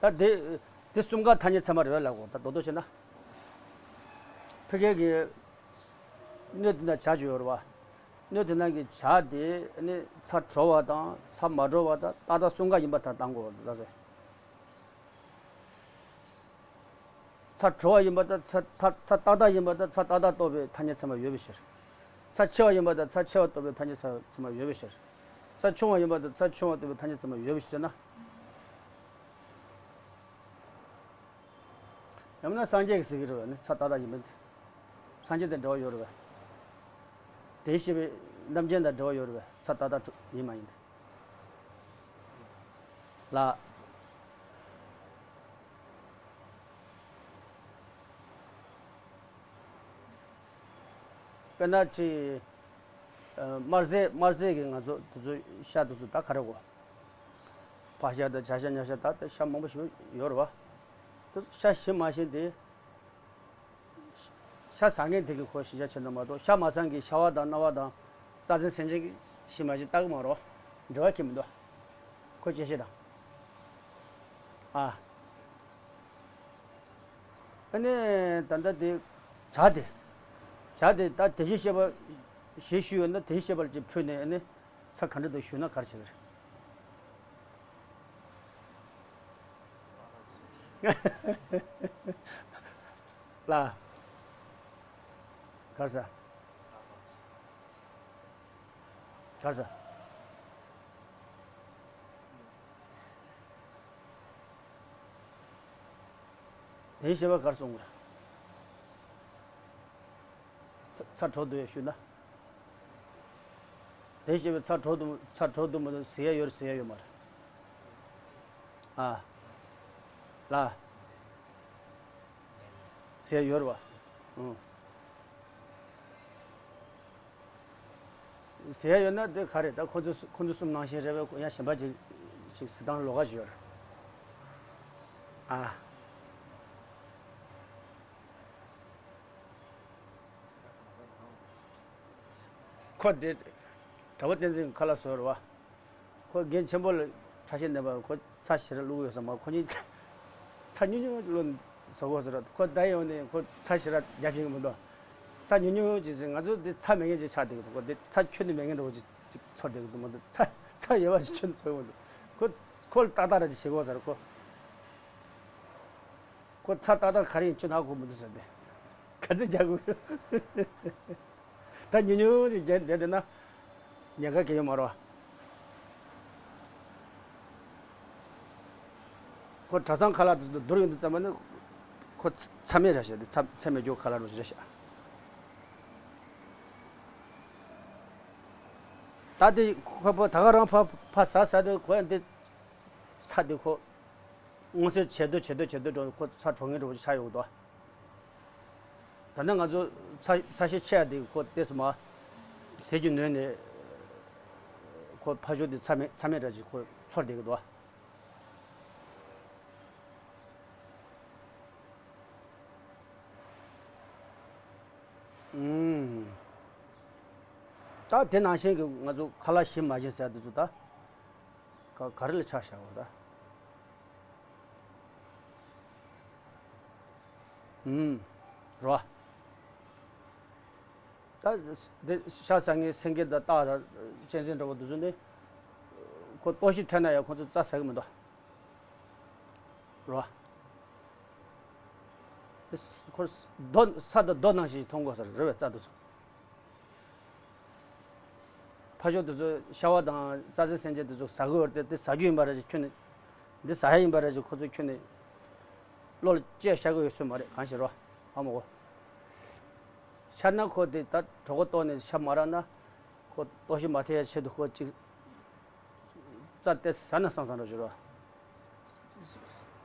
ད་དེ་དེ་གསུམ་ཀ་ཐ་སྙད་ཚད་མ་རེད་ལབ་གོ་ད་རྡོག་རྡོག་བྱས་ན། ཕ་གི་གི་སྣོད་དེ་ན་བྱ་བྱེད་ཡོད་རེད་བ། སྣོད་དེ་ན་གི་བྱ་དེ་ནི་ཚ་དྲོ་བ་དང་ཚ་མ་དྲོ་བ་དང་ཏག་ཏག་གསུམ་ཀ་ཡིན་པ་ད་བཏང་གོ་ད་ཟེར། ཚ་དྲོ་བ་ཡིན་པ་དང་ཚ་ཚ་ཚ་ཏག་ཏག་ཡིན་པ་དང་ཚ་ཏག་ཏག་རྟོགས་པའི་ཐ་སྙད་ཚད་མ་ཡོད་པའི་ཕྱིར། ཚ་ཆེ་བ་ཡིན་པ་དང་ཚ་ཆེ་བ་རྟོགས་པའི་ཐ་སྙད་ཚད་མ་ཡོད་པའི་ཕྱིར། ཚ་ཆུང་བ་ཡིན་པ་དང་ཚ་ཆུང་བ་རྟོགས་པའི་ཐ་སྙད་ཚད་མ་ཡོད་པའི་ཕྱིར་ཟེར་ན། ཡང་ན་སངས་རྒྱས་ཀྱིས་ཟེར་གྱི་རེད་བ་ནི་ཚ་ཏག་ཏག་ཡིན་པ་འདི། སངས་རྒྱས་དང་འབྲེལ་བ་ཡོད་རེད་བ། དེ་ཤེས་པའི་རྣམ་མཁྱེན་དང་འབྲེལ་བ་ཡོད་རེད་བ་ཚ་ཏག་ཏག་ཡིན་མ་ཡིན་ཏེ། ལ། དཔེར་ན་ཅི། དམར་ཟས་དམར་ཟས་ཀྱི་ང་ཚོ་དེ་ཚོ་ཤ་དེ་ཚོ་ད་ག་རེ་གོ། ཕག་ཤ་དང་བྱ་ཤ་ཉ་ཤ་ད་ལྟ་ཤ་མང་པོ་ཞིག་ཡོད་རེད་བ། དེ་ཤ་ཞིམ་མ་ཞིམ་དེ། ཤ་ཟ་མཁན་དེ་གི་ཁོ་ཞི་ཆ་ཆེ་ན་མ་གཏོགས་ཤ་མ་ཟ་མཁན་གྱི་ཤ་བ་དང་རྣ་བ་དང་རྩ་ཚན་སེམས་ཅན་གྱི་ཞིམ་མ་ཞིམ་ལྟ་གི་མ་རེད་བ། འབྲེལ་བ་གི་མི་འདུག་ཁོ་སྐྱེ་ཤེས་དང་། ཨ། ཨ་ནི་ད་ལྟ་དེ་བྱ་དེ། བྱ་དེ་ད་དེ་བཞིན་གཤེགས་པ་ཞེས་ཞུས་ཡོད་ན་དེ་བཞིན་གཤེགས་པ་ལ་ཅིག་ཕུལ་ནས་ཨ་ནི་ཚ་ག་འདྲ་འདུག་ཞུས་ན་ག་རེ་བྱེད་ཀྱི་རེད། ལ། ག་རེ་ཟེར། ག་རེ་ཟེར། དེ་བཤད་པ་ག་རེ་གསུང་གི་རེད། ཚ་ཚ་དྲོ་འདུག་ཡ་ཞུས་ན། དེ་བཤད་པའི་ཚ་དྲོ་འདུག་ཚ་དྲོ་འདུག་མ་འདུག་ཟེར་ཡ་ཡོད་རེད་ཟེར་ཡ་ཡོད་མ་རེད། ཨ། ལ། ཟེར་ཡ་ཡོད་རེད་བ། ཨང་། ཟེར་ཡ་ཡོད་ན་དེ་ག་རེད། ད་ཁོ་ཚོ་ཁོ་ཚོ་གསུམ་ནང་བཞིན་རེད་པས། ཡང་གཞན་པ་ཅིག་ཅིག་ཟེར་སྟངས་ལོགས་ཀ་ཅིག་ཡོད་རེད། ཨ། ཁོ་དེ་གྲྭ་པ་བསྟན་འཛིན་ཁ་ལག་བཟོ་རེད་བ། ཁོ་འགན་ཆེན་པོ་ལ་ཁྲ་ཤེས་ནས་པ། ཁོ་ཚྭ་ཞེ་དྲག་བླུགས་ཡོད་ས་མ། ཁོ་གཉིས་ཚྭ་ཉུང་ཉུང་བླུགས་བཟོ་དགོས་ཟེར། ཁོ་ད་ཡོང་ནས་ཁོ་ཚྭ་ཞེ་དྲག་རྒྱབ་ཤེས་ཀྱི་མི་འདུག་ཚྭ་ཉུང་ཉུང་ཅིག་ཟེར། ང་ཚོ་འདི་ཚྭ་མེད་མཁན་ཅིག་ཆགས་བསྡད་ཀྱི་འདུག་ཁོ་འདི་ཚྭ་ཁྱོན་ནས་མེད་མཁན་འདྲ་བོ་ཅིག་ཅིག་ཚོར་བསྡད་ཀྱི་འདུག་མ་གཏོགས། ཚྭ་ཚྭ་ཡོད་པ་ཞིག་ཁྱོན་ནས་ཚོར་གྱི་མི་འདུག་ཁོ་ཁོ་ལ་ཏག་ཏག་ར་ཅིག་བྱེད་དགོས་ཟེར། ཁོ་ཁོ་ཚྭ་ཏག་ཏག་ག་རེ་ཡིན་ཁྱོན་ནས་ཧ་གོ་མི་འདུག་ཟེར་ཏེ། ག་ཚོད་རྒྱག་དགོས། ད་ཉུང་ཉུང་ཅིག་བརྒྱབ་བསྡད་བསྡད་ན་ཉེན་ཁ་གང་ཡང་ཡོད་མ་རེད་བ། ཁོ་གྲྭ་ཚང་ཁ་ལག་དེ་ཚོ་བསྡུར་ཡོང་དུས་ཙམ་པ་ནི་ཁོ་ཚ་ཚྭ་མེད་ར་ཤག་དེ་ཚྭ་ཚྭ་མེད་རྒྱུ་ཁ་ལག་རུ་རེད་ཤག་ད་དེ་ཁོ་ཕ་ད་ག་རང་ཕ་ཕ་ཟ་ཟ་དེ་ཁོ་ཡང་དེ་ཚྭ་དེ་ཁོ་མངོན་གསལ་ཇེ་མཐོ་ཇེ་མཐོ་ཇེ་མཐོ་འགྲོ། ཁོ་ཚྭ་དྲོ་མཁན་འདྲ་བོ་ཅིག་ཆགས་ཡོང་གི་འདུག་ད་ནི་ང་ཚོ་ཚ་ཚ་ཤེད་ཆེ་ཡ་དེ་ཁོ་ཏོག་ཙམ་མ་ཟས་ཀྱི་ནུས་ནས་ཁོ་ཕ་ཤུལ་དེ་ཚྭ་མེད་ཚྭ་མེད་འདྲ་ཅིག་ཁོ་ཚོར་བསྡད་ཀྱི་འདུག་ཨུམ། ད་དེ་ནང་བཞིན་གྱི་ང་ཚོ་ཁ་ལག་ཞིམ་མ་ཞིམ་ཟེར་ཡ་དེ་ཚོ་ད་ག་ག་རེ་ལ་ཆ་བཞག་པ་རེད་ད། ཨུམ། རོ། ད་འདི་ཤ་ཟ་མཁན་སེང་གེ་དང་སྟག་དང་གཅན་གཟན་འདྲ་བོ་དེ་ཚོ་ནི་ཁོ་ལྟོགས་ཤི་ཐོན་ན་ཡང་ཁོ་ཚོ་རྩྭ་ཟ་གི་མི་འདུག་རོ། འདི་ཁོ་རྡོ་ས་དང་རྡོ་ནང་བཞིན་མཐོང་དགོས་ས་རེད་བས་རྩྭ་དེ་ཚོ། ཕ་ཤུལ་དེ་ཚོ་ཤ་བ་དང་རྩྭ་ཟན་སེམས་ཅན་དེ་ཚོ་ཟ་གི་ཡོད་རེད་དེ། འདི་ཟ་རྒྱུ་ཡིན་པ་རེད་ཅེས་ཁྱོན་ནས། འདི་ཟ་ཡ་ཡིན་པ་རེད་ཅེས་ཁོ་ཚོས་ཁྱོན་ནས་བློ་ལ་བཅད་བཞག་གི་ཡོད་ས་མ་རེད། གང་ཞིག་རོ། ཨ་མ་གོ། ཤ་ན་ཁོ་དེ་ད་གྲོད་ཁོག་ལྟོགས་ནས་ཤ་མ་རག་ན་ཁོ་ལྟོགས་ཤི་མ་ཐེབས་ཡ་ཆེད་དུ་ཁོ་གཅིག་རྩྭ་དེ་ཟ་ན་སང་སང་འགྲོ་ཞུ་རོ།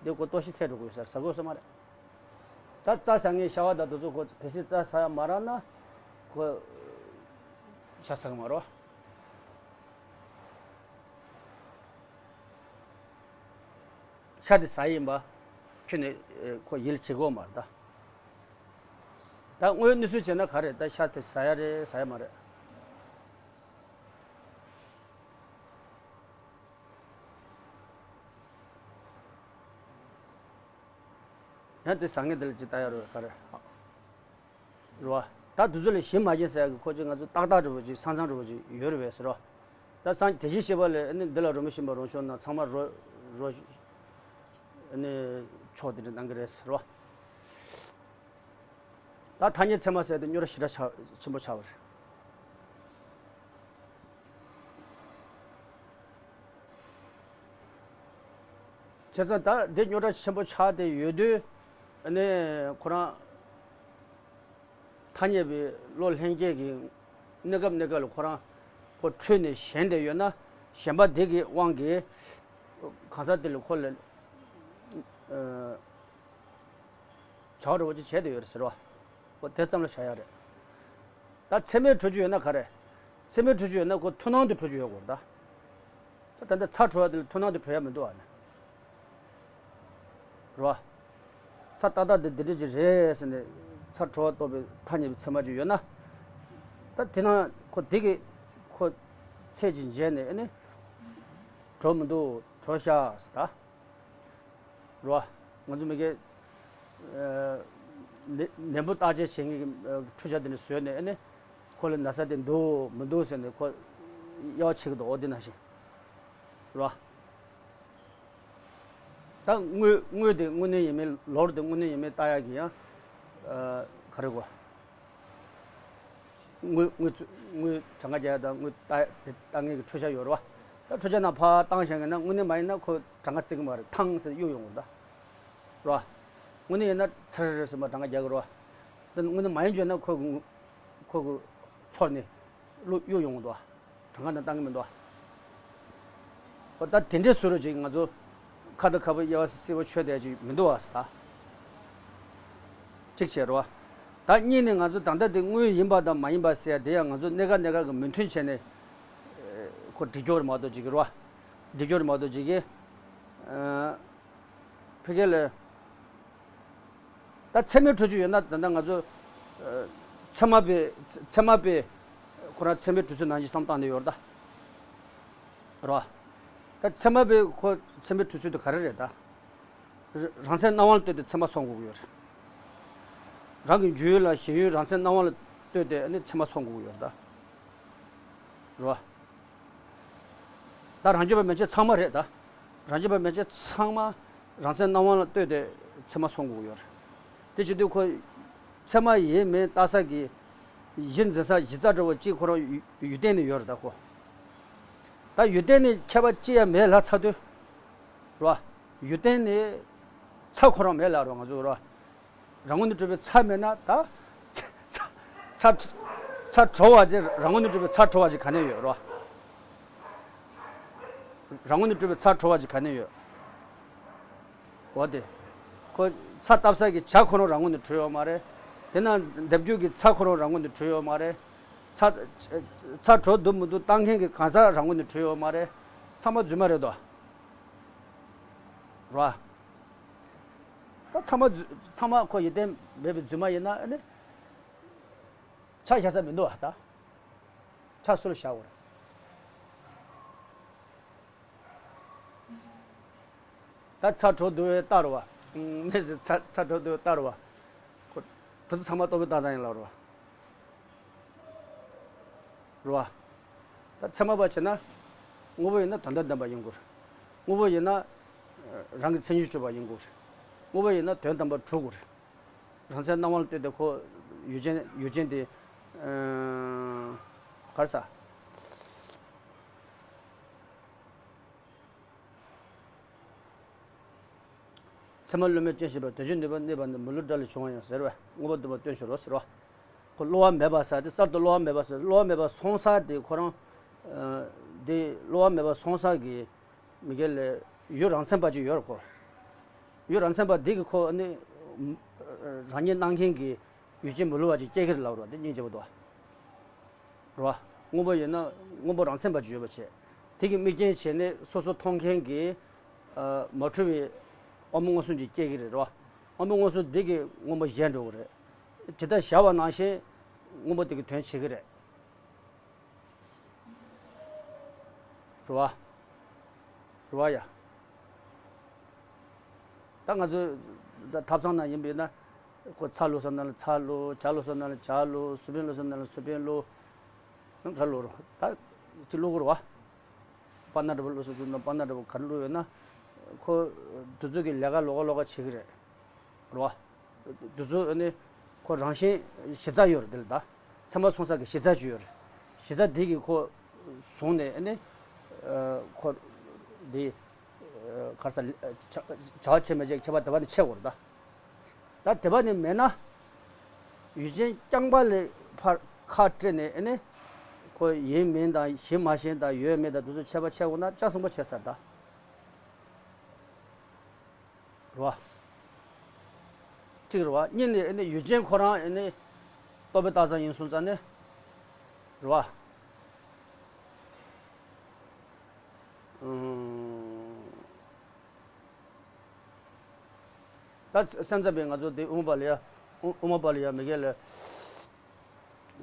འདི་ཁོ་ལྟོགས་ཤི་ཐེབས་འགྲོ་དགོས་ཟེར་ཟ་དགོས་ས་མ་རེད། ད་རྩྭ་ཟ་མཁན་ཤ་བ་དང་དེ་ཚོ་ཁོ་གལ་སྲིད་རྩྭ་ཟ་ཡ་མ་རག་ན་ཁོ་ཤ་ཟ་གི་མ་རོ། ཤ་དེ་ཟ་ཡིན་པ་ཁྱོན་ནས་ཁོ་ཡིད་ཆེས་གོ་མ་རེད་ད། ད་དངོས་གནས་ཚུལ་བྱས་ན་ག་རེད། ད་ཤ་དེ་ཟ་ཡ་རེད་ཟ་ཡ་མ་རེད། ཡང་དེ་ཟ་མཁན་དེ་ལ་ཅི་ལྟ་ཡ་རེད་ག་རེ། རེད་བ། ད་དུས་ཚོད་ལ་ཞིམ་མ་ཞིམ་ཟེར་ཡ་གི་ཁོ་ཅིག་ང་ཚོ་ཏག་ཏག་འདྲ་བོ་ཅིག་ས་མཚམས་འདྲ་བོ་ཅིག་ཡོད་རེད་བས་ཟེར་རོ། ད་སང་དེ་བཞིན་གཤེགས་པ་ལས་ཨ་ནི་འདི་ལ་རོལ་མོ་གཤོམ་པ་རོལ་ཆོག་ན་ཚང་མ་རོལ་རོལ་ཨ་ནི་ཆོག་དེ་འདྲ་གནང་གི་རེད་ཟེར་རོ། ད་ཐ་སྙད་ཚད་མ་ཟེར་དེ་རྙོག་དྲ་ཞེ་དྲག་ཆགས་ཆེན་པོ་ཆགས་པ་རེད། བྱས་ཙང་ད་འདི་རྙོག་དྲ་ཆེན་པོ་ཆགས་ཏེ་ཡོད་དུས་ཨ་ནི་ཁོ་རང་ཐ་སྙད་པའི་བློ་ལྷན་སྐྱེས་ཀྱི་གནས་སྐབས་གནས་སྐབས་ལ་ཁོ་རང་ཁོ་འཁྲུལ་ནས་ཞེན་བསྡད་ཡོད་ན་ཞེན་པ་དེ་གི་དབང་གིས་གང་ཟག་དེ་ལ་ཁོ་ལ་བྱ་བ་འདྲ་བོ་ཅིག་བྱས་བསྡད་ཡོད་རེད་ཟེར་བ། ཁོ་དེ་ཙམ་ལ་བྱ་ཡ་རེད། ད་མཚན་མོའི་འཁྲུལ་རྒྱུ་ཡོད་ན་ག་རེ། མཚན་མོའི་འཁྲུལ་རྒྱུ་ཡོད་ན་ཁོ་ཐུགས་སྣང་དུ་འཁྲུལ་རྒྱུ་ཡོད་དགོས་རེད་ད། ད་ད་ལྟ་ཚ་དྲོ་བ་དེ་ལ་ཐུགས་སྣང་དུ་འཁྲུལ་ཡ་མི་འདུག་བ་ནི། རེད་བ། ཚ་ཏག་ཏག་འདི་འདི་འདྲ་ཅིག་རེད་ཟེར་ནས་ཚ་དྲོ་བ་རྟོགས་པའི་ཐ་སྙད་པའི་ཚད་མ་ཅིག་ཡོད་ན། ད་དེ་ན་ཁོ་དེ་གི་ཁོ་ཚད་ཅིག་འཇལ་ནས་ཨ་ནི། དྲོ་མི་འདུག་དྲོ་ཤག་ཟེར་ད། རེད་བ། ང་ཚོ་མི་སྒེར་ཨ་ནད་ནད་འབུ་བརྟག་དཔྱད་བྱེད་མཁན་གྱི་ཨ་འཕྲུལ་ཆས་དེ་འདྲ་བཟོས་ནས་ཨ་ནི་ཁོ་ལ་ན་ཚ་དེ་འདུག་མི་འདུག་ཟེར་ནས་ཁོ་དབྱེ་བ་ཕྱེ་གི་འདུག་འོ་དེ་ནང་བཞིན་རེད་བ། ད་དངོས་དངོས་དེ་དངོས་གནས་ཡིན་མིན་ལོར་དེ་དངོས་གནས་ཡིན་མིན་བལྟ་ཡག་གི་ཡང་ཨ་ག་རེ་གོ། དངུལ་དངུལ་ཚུ་དངུལ་གྲངས་ཀ་རྒྱག་ཡ་དང་དངུལ་ལྟ་དེ་ལྟ་མཁན་གྱི་འཕྲུལ་ཆས་ཡོད་རེད་བ། ད་འཕྲུལ་ཆས་ནང་ཕར་བཏང་བཞག་ཡིན་ན་དངོས་གནས་མ་ཡིན་ན་ཁོ་གྲངས་ཀ་བརྩི་གི་མ་རེད། ཐང་ཟེར་གཡུག་ཡོང་གི་རེད་ད། རེད་བ། དངོས་གནས་ཡིན་ན་ཚར་རེ་ཟེར་མ་གྲངས་ཀ་རྒྱག་གི་རེད་བ། ད་དངོས་གནས་མ་ཡིན་བྱས་ན་ཁོ་གི་ཁོ་གི་ཚོར་ནས་གཡུག་ཡོང་གི་འདུག་བ། གྲངས་ཀ་ནང་བཏང་གི་མི་འདུག་བ། ད་དེ་འདྲའི་བཟོ་རུ་ཅིག་ང་ཚོ་ཁ་ད་ཁ་བ་དབྱེ་བ་སྲིད་པ་ཆོད་བསྡད་ཅིག་མི་འདུག་བ་ཟེར་ད། གཅིག་བྱས་རེད་བ། ད་གཉིས་ནས་ང་ཚོ་ད་ལྟ་དེ་དངུལ་ཡིན་པ་དང་མ་ཡིན་པ་ཟེར་ཡ་དེ་ཡང་ང་ཚོ་གནས་སྐབས་གནས་སྐབས་ཀྱི་མོས་མཐུན་བྱས་ནས་ཁོ་སྒྲིག་སྦྱོར་མ་གཏོགས་ཅིག་གི་རེད་བ། སྒྲིག་སྦྱོར་མ་གཏོགས་ཅིག་གི་ཕ་གི་ལ། ད་ཚད་མའི་གྲུ་ཆུ་ཡོད་ན་ད་ལྟ་ང་ཚོ་ཚད་མ་པའི་ཚད་མ་པའི་ཁོ་རང་ཚད་མའི་གྲུ་ཆུ་ནང་བཞིན་བསམ་བཏང་ནས་ཡོད་རེད་ད། རེད་བ། ད་ཚད་མ་པའི་ཁོ་ཚད་མའི་གྲུ་ཆུ་དེ་ག་རེ་རེད་ད། རང་མཚན་སྣང་བ་ལ་ལྟོས་ཏེ་ཚད་མ་མཚོན་དགོས་ཀྱི་ཡོད་རེད། རང་གི་རྒྱུད་ལ་ཞེན་ཡུལ་རང་མཚན་སྣང་བ་ལ་ལྟོས་ཏེ་ཨ་ནི་ཚད་མ་མཚོན་དགོས་ཀྱི་ཡོད་རེད་ད། རེད་བ། ད་རང་རྒྱུད་པ་མན་ཆད་ཚང་མ་རེད་ད། རང་རྒྱུད་པ་མན་ཆད་ཚང་མ་རང་མཚན་སྣང་བ་ལ་ལྟོས་ཏེ་ཚད་མ་མཚོན་དགོས་ཀྱི་ཡོད་རེད། དེ་བྱེད་དུས་ཁོ་ཚད་མ་ཡིན་མིན་ལྟ་ས་གི་གཞི་འཛིན་ས་གཞི་རྩ་འདྲ་བོ་གཅིག་ཁོ་རང་ཡུལ་ཡུལ་བརྟེན་ནས་ཡོད་རེད་ད་ཁོ། ད་ཡུལ་བརྟེན་ནས་ཁྱད་པར་ཅི་ཡང་མེད་ལབ་ཚར་དུས། རེད་བ། ཡུལ་བརྟེན་ནས་ཚ་ཁོ་རང་མེད་ལབ་རེད་བ་ང་ཚོ་རེད་བ། རང་ངོས་ནས་གྲུབ་པའི་ཚ་མེད་ན་ད། ཚ་ཚ་ཚ་དྲོ་བ་ཅིག་རང་ངོས་ནས་གྲུབ་པའི་ཚ་དྲོ་བ་ཅིག་ག་ནས་ཡོད་རེད་བ། རང་ངོས་ནས་གྲུབ་པའི་ཚ་དྲོ་བ་ཅིག་ག་ནས་ཡོད། འོ་དེ། ཁོ་ཚ་བཏབ་ས་གི་ཇ་ཁོ་རང་རང་ངོས་ནས་དྲོས་ཡོད་མ་རེད། དེ་ན་ལྡབ་རྒྱུ་གི་ཚ་ཁོ་རང་རང་ངོས་ནས་དྲོས་ཡོད་མ་རེད། ཚ་ཚ་དྲོ་འདུག་མི་འདུག་བཏང་མཁན་གི་གང་ཟག་རང་ངོས་ནས་དྲོས་ཡོད་མ་རེད། ཚང་མ་རྫུན་མ་རེད་དོ། རེད་བ། ད་ཚང་མ་རྫུ་ཚང་མ་ཁོ་ཡིད་བརྟན་མེད་པའི་རྫུན་མ་ཡིན་ན་ཨ་ནི། ཆ་བཞག་ས་མི་འདུག་བ་ད། ཆ་སུ་ལ་བཞག་དགོས་རེད། ད་ཚ་དྲོ་འདུག་བའི་རྟགས་རེད་བ། མི་ཟེར་ཚ་ཚ་དྲོ་འདུག་བའི་རྟགས་རེད་བ། ཁོ་དེ་ཚོ་ཚང་མ་རྟོགས་པའི་རྟགས་ཙམ་ཡིན་ལབ་རེད་བ། རེད་བ། ད་ཚད་མ་པ་བྱས་ན། དངོས་པོ་ཡིན་ན་དོན་དམ་བདེན་པ་ཡིན་དགོས་རེད། དངོས་པོ་ཡིན་ན། རང་གི་མཚན་ཉིད་གྲུབ་པ་ཡིན་དགོས་རེད། དངོས་པོ་ཡིན་ན་དོན་དམ་པར་གྲུབ་དགོས་རེད། རང་མཚན་སྣང་བ་ལ་ལྟོས་ཏེ་ཁོ་ཡུལ་ཅན་ཡུལ་ཅན་དེ་ག་རེ་ཟ། ཚད་མ་བློས་མེད་ཅན་ཞེས་པ་དོན་བྱེད་ནུས་པ་གནས་པ་ནི་མི་སླུ་དགྲ་ལས་བྱུང་བ་ཡང་ཟེར་བས་དངོས་པོ་བསྡུ་བ་སྟོན་ཕྱིར་རོ་ཟེར་བ། ཁོ་བསླུ་བ་མེད་པ་ཟེར་དེ་གསར་དུ་བསླུ་བ་མེད་པ་ཟེར་བསླུ་བ་མེད་པ་སོང་ས་དེ་ཁོ་རང་དེ་བསླུ་བ་མེད་པ་སོང་ས་གི་མི་དགེ་ལས་ཡུལ་རང་མཚན་པ་ཅིག་ཡོད་རེད་ཁོ། ཡུལ་རང་མཚན་པ་འདི་གི་ཁོ་ནི་རང་ཉིད་སྣང་མཁན་གྱི་ཡུལ་ཅན་མི་སླུ་བ་ཅིག་སྐྱེ་གི་རེད་ལབ་རོགས་དེ་སྙིང་རྗེ་པོ་འདུག་རེད་བ། དངོས་པོ་ཡིན་ན་དངོས་པོ་རང་མཚན་པ་ཅིག་ཡོད་པ་བྱས། དེ་གི་དམིགས་རྐྱེན་བྱས་ནས་སོ་སོ་མཐོང་མཁན་གྱི་མ་འཁྲུལ་བའི་དབང་པོ་མངོན་སུམ་ཅིག་སྐྱེ་གི་རེད་རེད་བ། དབང་པོ་མངོན་སུམ་འདི་གི་དངོས་པོ་གཞན་འགྲོ་གི་རེད། ཇི་ལྟར་བཞག་པ་ནང་བཞིན་དངོས་པོ་དེ་གི་དོན་བྱེད་ཀྱི་རེད། རེད་བ། རེད་བ་ཡ། ད་ང་ཚོ་ད་ཐབ་ཚང་ནང་ཡིན་པས་ན། ཁོ་ཚྭ་བླུགས་ས་ན་ལ་ཚྭ་བླུགས། ཇ་བླུགས་ས་ན་ལ་ཇ་བླུགས། སུ་པན་བླུགས་ས་ན་ལ་སུ་པན་བླུགས། ཡང་ག་རེ་བླུགས་རོགས་ད་ཅི་བླུགས་དགོས་རེད་བ། པ་ན་འདྲ་པོ་བླུགས་ས་ཚུལ་ན་པ་ན་འདྲ་པོ་ག་རེ་བླུགས་ཡོད་ན། ཁོ་དུས་ཚོད་ཀྱི་ལས་ཀ་ལོགས་ཀ་ལོགས་ཀ་བྱེད་ཀྱི་རེད། རེད་བ། དེ་ཚོ་ཨ་ནི་ཁོ་རང་བཞིན་གཞི་རྩ་ཡོད་རེད་དེ་ལ་ད། ཚད་མ་སོང་ས་གི་གཞི་རྩ་ཅིག་ཡོད་རེད། གཞི་རྩ་འདི་གི་ཁོ་བཟུང་ནས་ཨ་ནི་ཁོ་འདི་ག་རེ་ཟ་བྱ་བ་བྱེད་མི་བྱེད་ཁྱད་པར་དེ་བ་ནི་ཕྱེ་དགོས་རེད་ད། ད་དེ་བ་ནི་མེད་ན་ཡུལ་ཅན་རྐྱང་པ་ལས་ཕར་ཁ་བཀྲེས་ནས་ཨ་ནི་ཁོ་ཡིན་མིན་དང་ཞེན་མ་ཞེན་དང་ཡོད་མེད་དང་དེ་ཚོ་ཁྱད་པར་ཕྱེ་དགོས་ན་ལྕགས་ཟིན་པོ་བྱས་ཚར་ད། རེད་བ། གཅིག་རེད་བ། གཉིས་ནི་ཨ་ནི་ཡུལ་ཅན་ཁོ་རང་ཨ་ནི་རྟོག་པའི་རྟགས་ཙམ་ཡིན་སོང་ཙང་ནི། རེད་བ། ཨུམ། ད་སེམས་ཙམ་པས་ང་ཚོ་དེ་དབུ་མ་པ་ལ་ཡ། དབུ་དབུ་མ་པ་ལ་ཡ་མི་དགེ་ལ།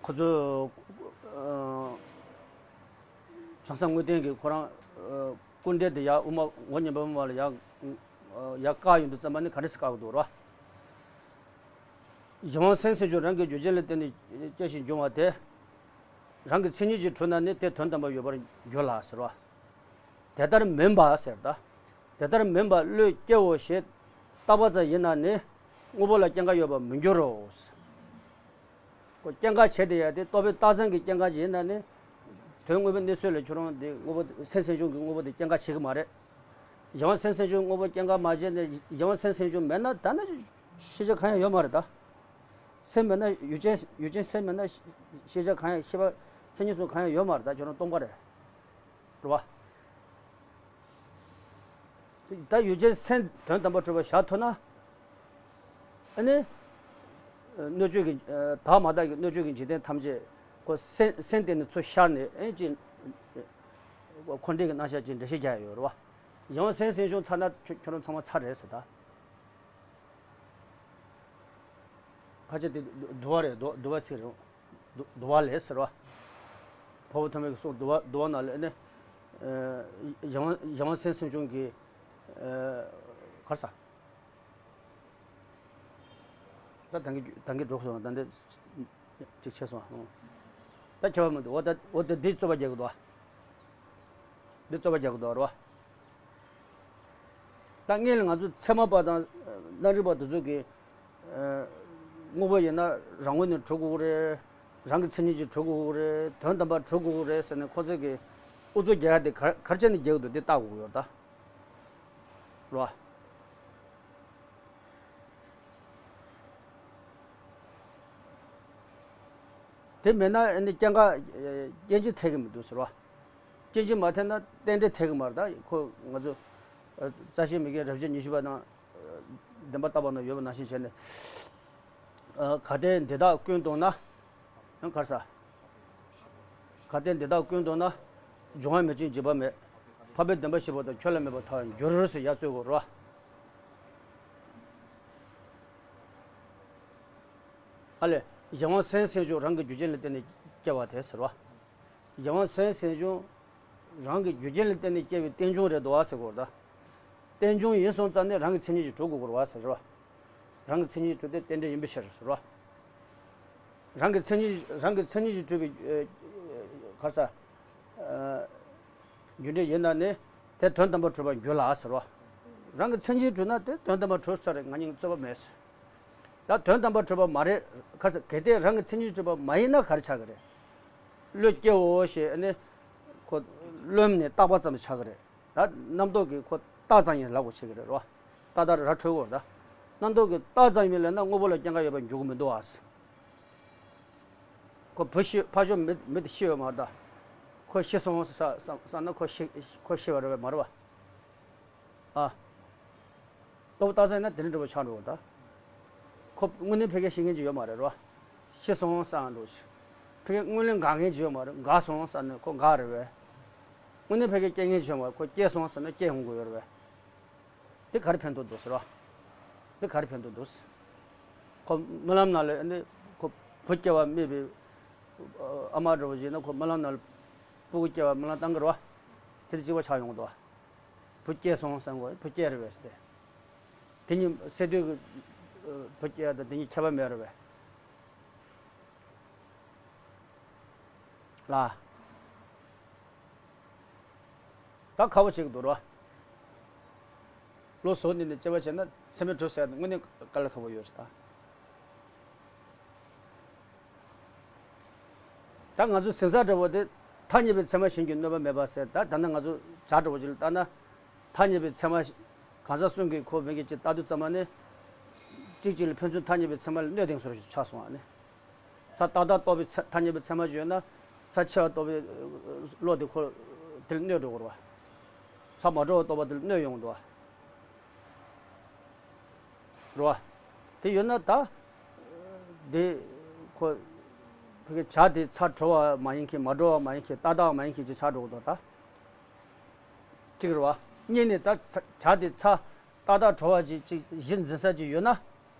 ཁོ་ཚོ་ཨ་བྱང་སེམས་དངོས་བསྟན་གྱི་ཁོ་རང་ཨ་སྐུར་འདེབས་དེ་ཡར་དབུ་མ་ངོ་མ་ཡིན་པ་དབུ་མ་ལ་ཡར་ཨ་ཡར་བཀག་ཡོང་དུས་ཙམ་པ་ནི་ག་འདྲ་སེ་བཀག་གི་འདུག་ར། གཞན་དབང་སེམས་ཟེར་རྒྱུ་རང་གི་རྒྱུ་ཅན་ལ་བརྟེན་ནས་སྐྱེ་ཞིང་འབྱུང་བ་དེ། རང་གི་མཚན་ཉིད་ཀྱིས་གྲུབ་ན་ནི་དེ་དོན་དམ་པར་ཡོད་པར་འགྱུར་ལ་ཟེར་བ། དེ་ལྟར་མིན་པ་ཟེར་ད། དེ་ལྟར་མིན་པ་བློས་སྐྱེའོ་ཞེས་བཏགས་པ་ཙམ་ཡིན་ན་ནི་དངོས་པོ་ལ་སྐྱེ་འགག་ཡོད་པར་མི་འགྱུར་རོ། སྐྱེད་འགག་བྱེད་དེ་ཡ་དེ་རྟོག་པའི་རྟགས་མཚན་གྱི་སྐྱེད་འགག་ཅིག་ཡིན་ན་ནི། དོན་དངོས་པོའི་གནས་ཚུལ་ལ་ཁྱོད་རང་དེ་དངོས་པོ་སེམས་སེམས་བྱུང་གི་དངོས་པོ་དེ་སྐྱེད་འགག་བྱེད་ཀྱི་མ་རེད། གཞན་དབང་སེམས་སེམས་བྱུང་དངོས་པོ་སྐྱེད་འགག་མ་བྱས་ནས་གཞན་དབང་སེམས་སེམས་བྱུང་མེད་ན་ད་ནི་ཤེས་བྱ་གང་ཡང་ཡོད་མ་རེད་ད། སེམས་མེད་ན་ཡུལ་ཅན་ཡུལ་ཅན་སེམས་མེད་ན་ཤེས་བྱ་གང་ཡང་ཤེས་པ་མཚན་ཉིད་གསུམ་གང་ཡང་ཡོད་མ་རེད་ད་ཁྱོད་རང་སྟོང་པ་རེད། རེད་བ། ད་ཡུལ་ཅན་སེམས་དོན་དམ་པར་གྲུབ་པ་བཞག་ཐུབ་ན། ཨ་ནི། སྣོད་བཅུད་ཀྱི་དག་མ་དག་གི་སྣོད་བཅུད་ཀྱི་འཇིག་རྟེན་ཐམས་ཅད་ཁོ་སེམས་སེམས་སྟེང་ནས་ཚུར་ཤར་ནས་ཨེ་ཅི། འཁོར་འདས་ཀྱི་རྣམ་གཞག་ཅིག་འགྲེལ་བཤད་རྒྱག་ཡ་ཡོད་རེད་བ། ཡང་སེམས་སེམས་བྱུང་ཚར་ན་ཁྱོད་ཁྱོད་རང་ཚང་མ་ཚར་རེད་ཟེར་ད། ཕལ་ཆེར་དེ་འདུལ་བ་རེད་འདུལ་བ་ཚིག་རེད། འདུལ་བ་ལས་ཟེར་བ། འཕགས་པ་ཐོགས་མེད་ཀྱི་གསུང་འདུལ་བ་འདུལ་བ་ནང་ལས་ནི། གཞན་དབང་སེམས་སེམས་བྱུང་གི། གར་ས། ད་ད་གིན་ད་གིན་འགྲོ་སོང་ད་འདི། ཅིག་ཆད་སོང་། ད་ཁྱད་པར་མི་འདུག་འོ་ད་འོ་ད་འདི་རྩོད་པ་རྒྱག་གི་འདུག་འདི་རྩོད་པ་རྒྱག་གི་འདུག་རེད་བ། ད་སྔོན་ལ་ང་ཚོ་ཚད་མ་པ་དང་རྣམ་རིག་པ་དེ་ཚོ་གིས། དངོས་པོ་ཡིན་ན་རང་ངོས་ནས་གྲུབ་དགོས་ཀྱི་རེད། རང་གི་མཚན་ཉིད་ཀྱིས་གྲུབ་དགོས་ཀྱི་རེད། དོན་དམ་པར་གྲུབ་དགོས་ཀྱི་རེད་ཟེར་ནས་ཁོ་ཚོས་ཀྱི་ཨུ་ཚུགས་རྒྱག་ཡ་དེ་ག་ག་རེ་བྱས་ནས་རྒྱག་གི་འདུག་དེ་བལྟ་དགོས་ཀྱི་ཡོད་ད། རེད་བ། དེ་མེད་ན་ཨ་ནི་སྐྱེ་འགག་སྐྱེ་འཆི་འཐད་ཀྱི་མི་འདུག་ཟེར་བ། སྐྱེ་འཆི་མ་འཐད་ན་རྟེན་འབྲེལ་འཐད་ཀྱི་མ་རེད་ད་ཁོ་ང་ཚོ། རྩ་ཤེ་མི་དགེ་རབ་བྱེད་ཉི་ཤུ་པ་དང་། བདེན་པ་བརྟག་པ་ན་ཡོད་པ་ནང་བཞིན་བྱས་ནས། གལ་ཏེ་འདི་དག་ཀུན་བཏང་ན། ཡང་གར་ས། གལ་ཏེ་འདི་དག་ཀུན་བཏང་ན། འབྱུང་བ་མེད་ཅིང་འཇིག་པ་མེད། འཕགས་པའི་བདེན་པ་བཞི་པོ་དང་ཁྱོད་ལས་མེད་པར་ཐལ་བར་འགྱུར་ཟེར་ཡ་རྩོད་དགོས་རེད་བ། ཨ་ལས། གཞན་དབང་སེམས་སེམས་བྱུང་རང་གི་རྒྱུ་རྐྱེན་ལ་བརྟེན་ནས་སྐྱེ་བ་དེ་ཟེར་བ། གཞན་དབང་སེམས་སེམས་བྱུང་། རང་གི་རྒྱུ་རྐྱེན་ལ་བརྟེན་ནས་སྐྱེ་བའི་རྟེན་འབྱུང་རེད་འདུག་བ་ཟེར་དགོས་རེད་ད། རྟེན་འབྱུང་ཡིན་སོང་ཙང་ནས་རང་གི་མཚན་ཉིད་ཀྱིས་གྲུབ་དགོས་རེད་བ་ཟེར་བ། རང་གི་མཚན་ཉིད་ཀྱིས་གྲུབ་སྟེ་རྟེན་འབྲེལ་ཡིན་པའི་ཕྱིར་ཟེར་བ། རང་གི་མཚན་ཉིད་རང་གི་མཚན་ཉིད་ཀྱིས་གྲུབ་པའི་ག་རེ་ཟ། རྒྱུ་འབྲས་ཡིན་ན་ནི་དེ་དོན་དམ་པར་གྲུབ་པར་འགྱུར་ལ་ཟེར་བ། རང་གི་མཚན་ཉིད་གྲུབ་ན་དེ་དོན་དམ་པར་གྲུབ་ཚར་རེད་ང་གཉིས་རྩོད་པ་མེད་ཟེར། ད་དོན་དམ་པར་གྲུབ་པ་མ་རེད་ག་ཟེར་གལ་ཏེ་རང་གི་མཚན་ཉིད་གྲུབ་པ་མ་ཡིན་ན་ག་རེ་ཆགས་ཀྱི་རེད། བློས་སྐྱེའོ་ཞེས་ནི། ཁོ། རློམ་ནས་བཏགས་པ་ཙམ་ཆགས་ཀྱི་རེད། ད་རྣམ་རྟོག་གིས་ཁོ་བཏགས་ཙམ་ཡིན་ལབ་དགོས་ཆགས་ཀྱི་རེད་རོ། ཏག་ཏག་ར་འཕྲོད་དགོས་རེད་ད། རྣམ་རྟོག་གིས་བཏགས་ཙམ་ཡིན་ལབ་ན་དངོས་པོ་ལ་སྐྱེ་འགག་ཡོད་པར་འགྱུར་གྱི་མི་འདུག་ཨ། ཁོ་བུ་ཤི་ཕ་ཤོ་མི་མི་དེ་ཤི་ཡོད་མ་རེད་ད། ཁོ་ཤི་སོང་ས་བསམ་ན་ཁོ་ཤི་ཁོ་ཤི་བ་རེད་བས་མ་རེད་བ། ཨ། རྟོགས་པ་བཏགས་ཙམ་ཡིན་ན་དེ་འདྲ་འགྲོ་བ་ཆགས་འགྲོ་གི་རེད་ད། ཁོ་དངོས་གནས་ཕ་གིར་ཤི་མཁན་ཅིག་ཡོད་མ་རེད་རོ། ཤི་སོང་བསམ་འགྲོ་ཞིག་ཕ་གིར་དངོས་གནས་འགག་མཁན་ཅིག་ཡོད་མ་རེད་འགག་སོང་བསམ་ནས་ཁོ་འགག་རེད་བས། དངོས་གནས་ཕ་གིར་སྐྱེ་མཁན་ཅིག་ཡོད་མ་རེད་ཁོ་སྐྱེ་སོང་བསམ་ན་སྐྱེ་འོང་དགོས་ཡོད་རེད་བས། དེ་ག་རེ་ཕན་ཐོགས་འདུག་ཟེར་བ། དེ་ག་རེ་ཕན་ཐོགས་འདུག་ཁོ་རྨི་ལམ་ནང་ལ་ཨ་ནི་ཁོ་བུ་སྐྱེ་བ་རྨིས་པའི་ཨ་མ་འདྲ་བོ་ཞིག་ན་ཁོ་རྨི་ལམ་ནང་ལ་སྤུ་གུ་སྐྱེ་བ་རྨི་ལམ་བཏང་གི་རེད་བ། དེ་དེ་གཅིག་པ་ཆགས་ཡོང་གི་འདུག་བ། བུ་སྐྱེས་སོང་བསམ་གོ་བུ་སྐྱེས་རེད་བས་ཟེར་ཏེ། དེ་གཉིས་སད་དུས་ཀྱི་བུ་སྐྱེས་དང་དེ་གཉིས་ཁྱད་པར་མེད་རེད་བས། ལ། ད་ཁ་བོ་ཞིག་འདུག་རོ། བློ་བཟོ་ནས་ནས་དཔྱད་པ་བྱས་ན་ཚད་མས་གྲུབ་ཟེར་ཡ་དེ་དངོས་གནས་དཀའ་ལས་ཁག་པོ་ཡོད་རེད་ད། ད་ང་ཚོ་ཟིན་ས་འདྲ་བོ་དེ་ཐ་སྙད་པའི་ཚད་མ་གཞན་གྱིས་གནོད་པ་མེད་པ་ཟེར་ད་ད་ནི་ང་ཚོ་བྱ་འདྲ་བོ་ཅིག་ལ་ལྟ་ན། ཐ་སྙད་པའི་ཚད་མ། གང་ཟག་གསུམ་གྱིས་ཁོ་མིང་གི་ཅིག་ལྟ་དུས་ཙམ་པ་ནི། གཅིག་གཅིག་ལ་ཕན་ཚུན་ཐ་སྙད་པའི་ཚད་མ་ལ་གནོད་དེང་སོར་ཞིག་ཆགས་སོང་བ་ནི། ཚ་ཏག་ཏག་རྟོགས་པའི་ཚ་ཐ་སྙད་པའི་ཚད་མ་ཅིག་ཡོད་ན། ཚ་ཆེ་བ་རྟོགས་པའི་བློ་དེ་ཁོ་དེ་ལ་གནོད་འགྲོ་གི་རེད་བ། ཚ་མ་འགྲོ་བ་རྟོགས་པ་དེ་ལ་གནོད་ཡོང་གི་འདུག་བ། རེད་བ། དེ་ཡོད་ན་ད། དེ། ཁོ། ཕ་གི་བྱ་དེ་ཚ་དྲོ་བ་མ་ཡིན་མཁན་མ་དྲོ་བ་མ་ཡིན་མཁན་ཏག་ཏག་མ་ཡིན་མཁན་ཅིག་ཆགས་འགྲོ་གི་འདུག་ད། གཅིག་རེད་བ། གཉིས་ནས་ད་ཚ་བྱ་དེ་ཚ་ཏག་ཏག་དྲོ་བ་ཅིག་ཅིག་གཞི་འཛིན་ས་ཅིག་ཡོད་ན།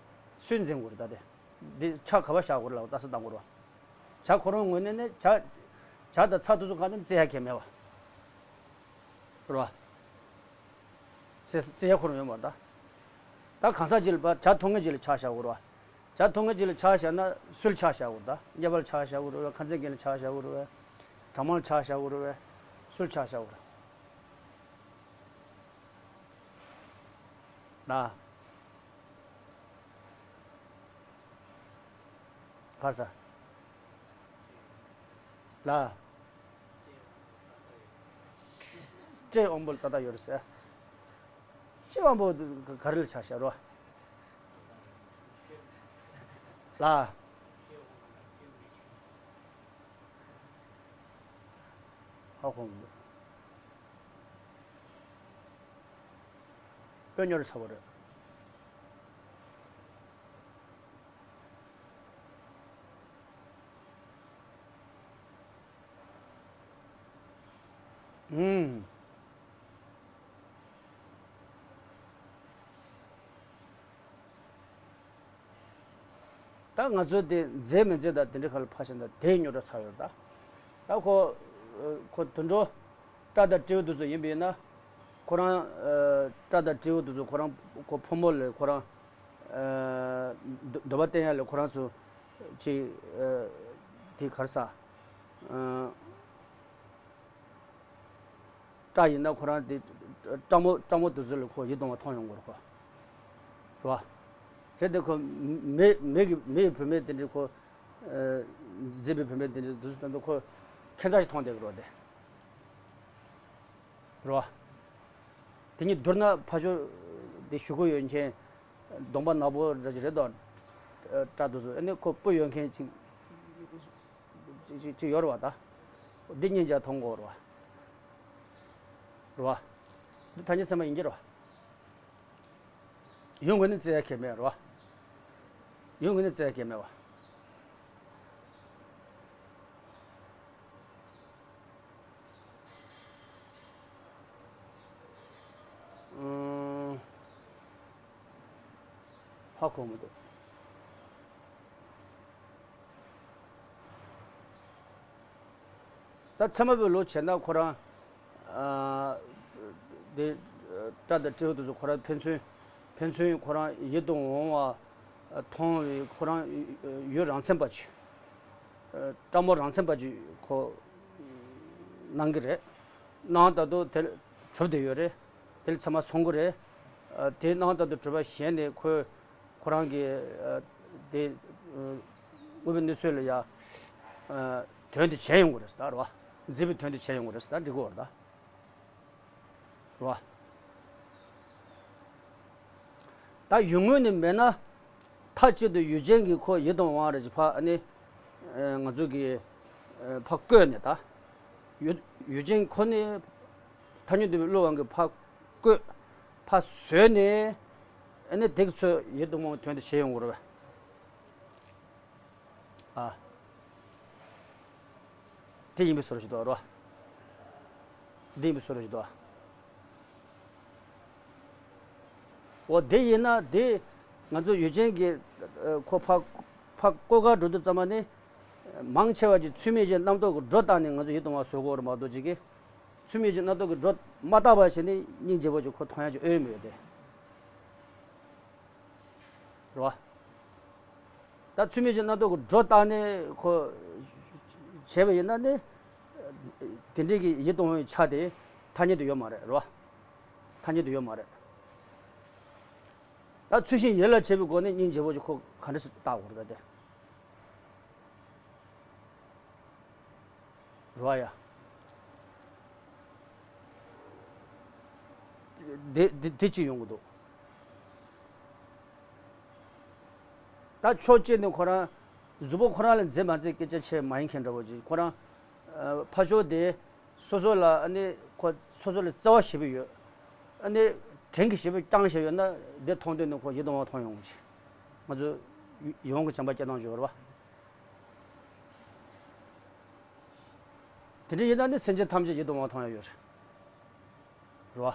སུས་འཛིན་དགོས་རེད་ད་དེ། འདི་ཆ་ག་པར་བཞག་དགོས་རེད་ལབ་ལྟ་ས་བཏང་དགོས་རེད་བ། བྱ་ཁོ་རང་ངོས་ནས་ནི་བྱ། བྱ་དང་ཚ་དེ་ཚོ་གང་ནས་བརྩི་ཡ་གང་ཡང་མེད་བ། རེད་བ། བརྩི་བརྩི་ཡ་ཁོ་རང་ཡོད་མ་རེད་ད། ད་གང་ཟག་ཅིག་ལ་བྱ་མཐོང་མཁན་ཅིག་ལ་ཆ་བཞག་དགོས་རེད་བ། བྱ་མཐོང་མཁན་ཅིག་ལ་ཆ་བཞག་ན་སུ་ལ་ཆ་བཞག་དགོས་རེད་ད། རྙེད་པ་ལ་ཆ་བཞག་དགོས་རེད་བ། ཁ་འཛིན་མཁན་ལ་ཆ་བཞག་དགོས་རེད་བ། གྲངས་མང་ལ་ཆ་བཞག་དགོས་རེད་བ། སུ་ལ་ཆ་བཞག་དགོས་རེད། ན། ག་རེ་ཟ། ལ། སྤྲེའུ་དབང་པོ་ལ་ཏག་ཏག་ཡོད་རེད་ཟེར། སྤྲེའུ་དབང་པོ་ག་རེ་ལ་ཆགས་ཤག་རོ། ལ། ཧ་གོ་མི་འདུག་དཔོན་གཉེར་ཚ་བོ་རེད། ཨུམ། ད་ང་ཚོའི་དེ་མཛེས་མི་མཛེས་དང་དེ་འདྲའི་ཁ་ལ་ཕར་བཞག་ན་དེའི་རྙོག་དྲ་ཚ་ཡོད་རེད་ད། ད་ཁོ་ཁོ་དུད་འགྲོ་སྤྲ་དང་སྤྲེའུ་དེ་ཚོ་ཡིན་པ་ཡིན་ན། ཁོ་རང་སྤྲ་དང་སྤྲེའུ་དེ་ཚོ་ཁོ་རང་ཁོ་ཕོ་མོ་ལ་ཁོ་རང་འདོད་པ་བསྟན་ཡ་ལ་ཁོ་རང་ཚོ་ཅིག་དེ་ག་རེ་ཟ། སྤྲ་ཡིན་ན་ཁོ་རང་དེ་སྤྲ་མོ་སྤྲ་མོ་དེ་ཚོ་ལ་ཁོ་ཡིད་དུ་མ་མཐོང་ཡོང་གི་རེད་ཁོ། རེད་བ། རེད་དེ་ཁོ་མི་མི་གི་མི་ཡི་བུད་མེད་དེ་འདྲའི་ཁོ། མཛེས་པའི་བུད་མེད་དེ་འདྲའི་དེ་ཚོ་དང་དུ་ཁོ་ཁྱད་མཚར་ཞིག་མཐོང་བསྡད་ཀྱི་རེད་བ་དེ། རེད་བ། དེ་གཉིས་བསྡུར་ན་ཕ་ཤོ་དེ་གཞུག་གུ་ཡོད་མཁན་གདོང་པ་ནག་པོ་རེད་རེད་དོ། སྤྲ་དེ་ཚོ་ཨ་ནི་ཁོ་སྤུ་ཡོད་མཁན་ཅིག་ཅིག་ཅིག་ཅིག་ཡོད་རེད་བ་ད། འདི་སྙིང་རྗེ་མཐོང་དགོས་རེད་བ། རེད་བ། འདི་ཐ་སྙད་ཚད་མ་ཡིན་གྱི་རེད་བ། ཡོང་གི་ནི་བཙལ་ཡ་གལ་མེད་རེད་བ། ཡོང་གི་ནི་བཙལ་ཡ་གལ་མེད་བ། ཧ་གོ་མི་འདུག་ད་ཚད་མ་པའི་ལུགས་བྱས་ན་ཁོ་རང་། དེ་སྤྲ་དང་སྤྲེའུ་དེ་ཚོ་ཁོ་རང་ཕན་ཚུན་ཕན་ཚུན་ཁོ་རང་ཡིད་དུ་འོང་བ་མཐོང་བའི་ཁོ་རང་ཡུལ་རང་མཚན་པ་ཅིག་སྤྲ་མོ་རང་མཚན་པ་ཅིག་ཁོ་སྣང་གི་རེད། སྣང་ད་དུང་དེ་གྲུབ་བསྡད་ཡོད་རེད། དེ་ལ་ཚད་མ་སོང་གི་རེད། དེ་སྣང་ད་དུང་གྲུབ་པ་གཞན་ནས་ཁོས་ཁོ་རང་གི་དེ་དངོས་པོའི་གནས་ཚུལ་ལ་ཡ་དོན་དེ་བྱས་ཡོང་གི་རེད་ཟེར་ད་རེད་བ། མཛེས་པའི་དོན་དེ་བྱས་ཡོང་གི་རེད་ཟེར་ད་འགྲིག་གི་རེད་ད། རེད་བ། ད་ཡུལ་དངོས་ནས་མེད་ན། མཐའ་གཅིག་ཏུ་ཡུལ་ཅན་གྱི་ཁོ་ཡིད་དུ་འོང་བ་རེ་ཞིག་ཕ་ཨ་ནི། ང་ཚོ་གི་ཕ་བཀོད་ནས་ད། ཡུལ་ཡུལ་ཅན་ཁོ་ནི། ཐ་སྙད་འདོད་པའི་བློ་དབང་གིས་ཕ་བཀོད། ཕ་བཟོས་ནས། ཨ་ནི་དེ་གི་ཚོད་ཡིད་དུ་འོང་བའི་དོན་དེ་བྱེད་ཡོང་གི་རེད་བ། ཨ། དེ་ཡིན་པའི་བཟོ་འདྲ་ཞིག་འདུག་རོ། འདི་ཡིན་པའི་བཟོ་འདྲ་ཞིག་འདུག་འོ་དེ་ཡིན་ན་དེ་ང་ཚོ་ཡུལ་ཅན་གྱི་ཁོ་ཕ་ཕ་བཀོད་ག་འགྲོ་དུས་ཙམ་པ་ནི། མང་ཆེ་བ་ཅིག་ཚུལ་མིན་གྱི་རྣམ་རྟོག་གི་སྒྲོ་བཏགས་ནས་ང་ཚོ་ཡིད་དུ་འོང་བ་བཟོ་དགོས་རེད་མ་གཏོགས་ཅིག་གིས། ཚུལ་མིན་གྱི་རྣམ་རྟོག་གི་སྒྲོ་མ་བཏགས་པ་བྱས་ནས་སྙིང་རྗེ་པོ་ཅིག་ཁོ་མཐོང་ཡ་ཅིག་ཨེ་ཡོད་མི་ཡོད་དེ། རེད་བ། ད་ཚུལ་མིན་གྱི་རྣམ་རྟོག་གི་སྒྲོ་བཏགས་ནས་ཁོ་བྱས་པ་ཡིན་ན་ནི། དེ་འདྲའི་གི་ཡིད་དུ་འོང་བའི་ཆ་དེ་ཐ་སྙད་དུ་ཡོད་མ་རེད་རེད་བ། ཐ་སྙད་དུ་ཡོད་མ་རེད། ད་ཚུལ་བཞིན་ཡིད་ལ་བྱེད་པའི་སྒོ་ནས་སྙིང་རྗེ་པོ་ཅིག་ཁོ་ག་འདྲ་ཞིག་བཏགས་དགོས་རེད་པས་དེ། རེད་བ་ཡ། དེ་དེ་དེ་གཅིག་ཡོང་གི་འདུག་ད་ཕྱོགས་གཅིག་ནས་ཁོ་རང་གཟུགས་པོ་ཁོ་རང་ལ་མཛེས་མ་མཛེས་སྐད་ཆ་བཤད་མ་ཡིན་མཁན་འདྲ་བོ་ཅིག་ཁོ་རང་ཕ་ཕྱོགས་དེ་སོ་སོ་ལ་ཨ་ནི་ཁོ་སོ་སོ་ལ་བརྩེ་བ་ཞེ་པོ་ཡོད། ཨ་ནི་དྲིན་གྱི་ཞེ་པོ་བསྐྱངས་བཞག་ཡོད་ན་དེ་མཐོང་དུས་ནས་ཁོ་ཡིད་དུ་འོང་བ་མཐོང་ཡོང་གི། ང་ཚོ་ཡོངས་ཀྱི་བྱམས་པ་སྐྱེ་སྟངས་ཅིག་ཡོད་རེད་བ། དེ་འདྲ་ཡིན་ན་ནི་སེམས་ཅན་ཐམས་ཅད་ཡིད་དུ་འོང་བ་མཐོང་ཡ་ཡོད་རེད། རེད་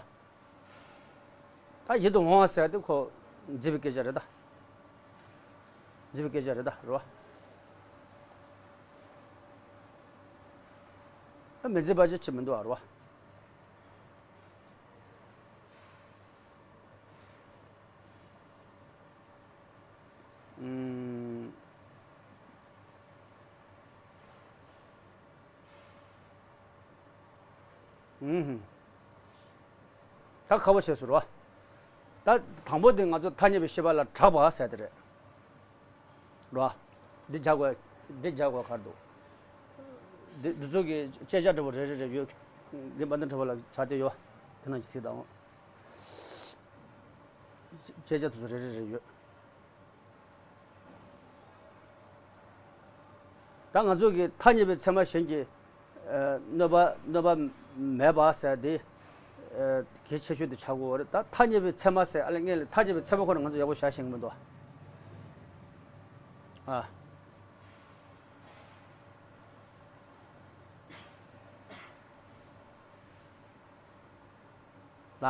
བ། ད་ཡིད་དུ་འོང་བ་ཟེར་དེ་ཁོ་མཛེས་པའི་སྐད་ཆ་རེད་ད། མཛེས་པའི་སྐད་ཆ་རེད་ད་རེད་བ། ད་མི་མཛེས་པ་ཅིག་ཅིག་མི་འདུག་ཨ་རེད་བ། ཨུམ། ཨུམ། ད་ཁ་བོ་བྱས་སོང་རོ། ད་དང་པོ་དེ་ང་ཚོ་ཐ་སྙད་པའི་ཤེས་པ་ལ་གྲགས་པ་ཟེར་དེ་རེད། རོ། འདི་རྒྱག་དགོས། འདི་རྒྱག་དགོས་ག་རེ་འདུག་འདི་འདི་ཚོ་གི་དཔྱད་བྱ་འདྲ་པོ་རེ་རེ་རེ་ཡོད། འདི་དཔལ་ལྡན་གྲགས་པ་ལགས་ཕྱག་དེབ་ཡོད། དེ་ནང་གི་ཚིག་དང་། དཔྱད་བྱ་དེ་ཚོ་རེ་རེ་རེ་ཡོད། ད་ང་ཚོ་གི་ཐ་སྙད་པའི་ཚད་མ་གཞན་གྱིས་ཨ་གནོད་པ་གནོད་པ་མེད་པ་ཟེར་དེ་ཨ་གལ་ཆེ་ཤོས་དེ་ཆགས་ཀྱི་ཡོད་རེད། ད་ཐ་སྙད་པའི་ཚད་མ་ཟེར་ཨ་ལས་ངས་ལས་ཐ་སྙད་པའི་ཚད་མ་ཁོ་ན་ང་ཚོ་ཡག་པོ་བཞག་ཤེས་ཀྱི་མི་འདུག་ཨ། ལ།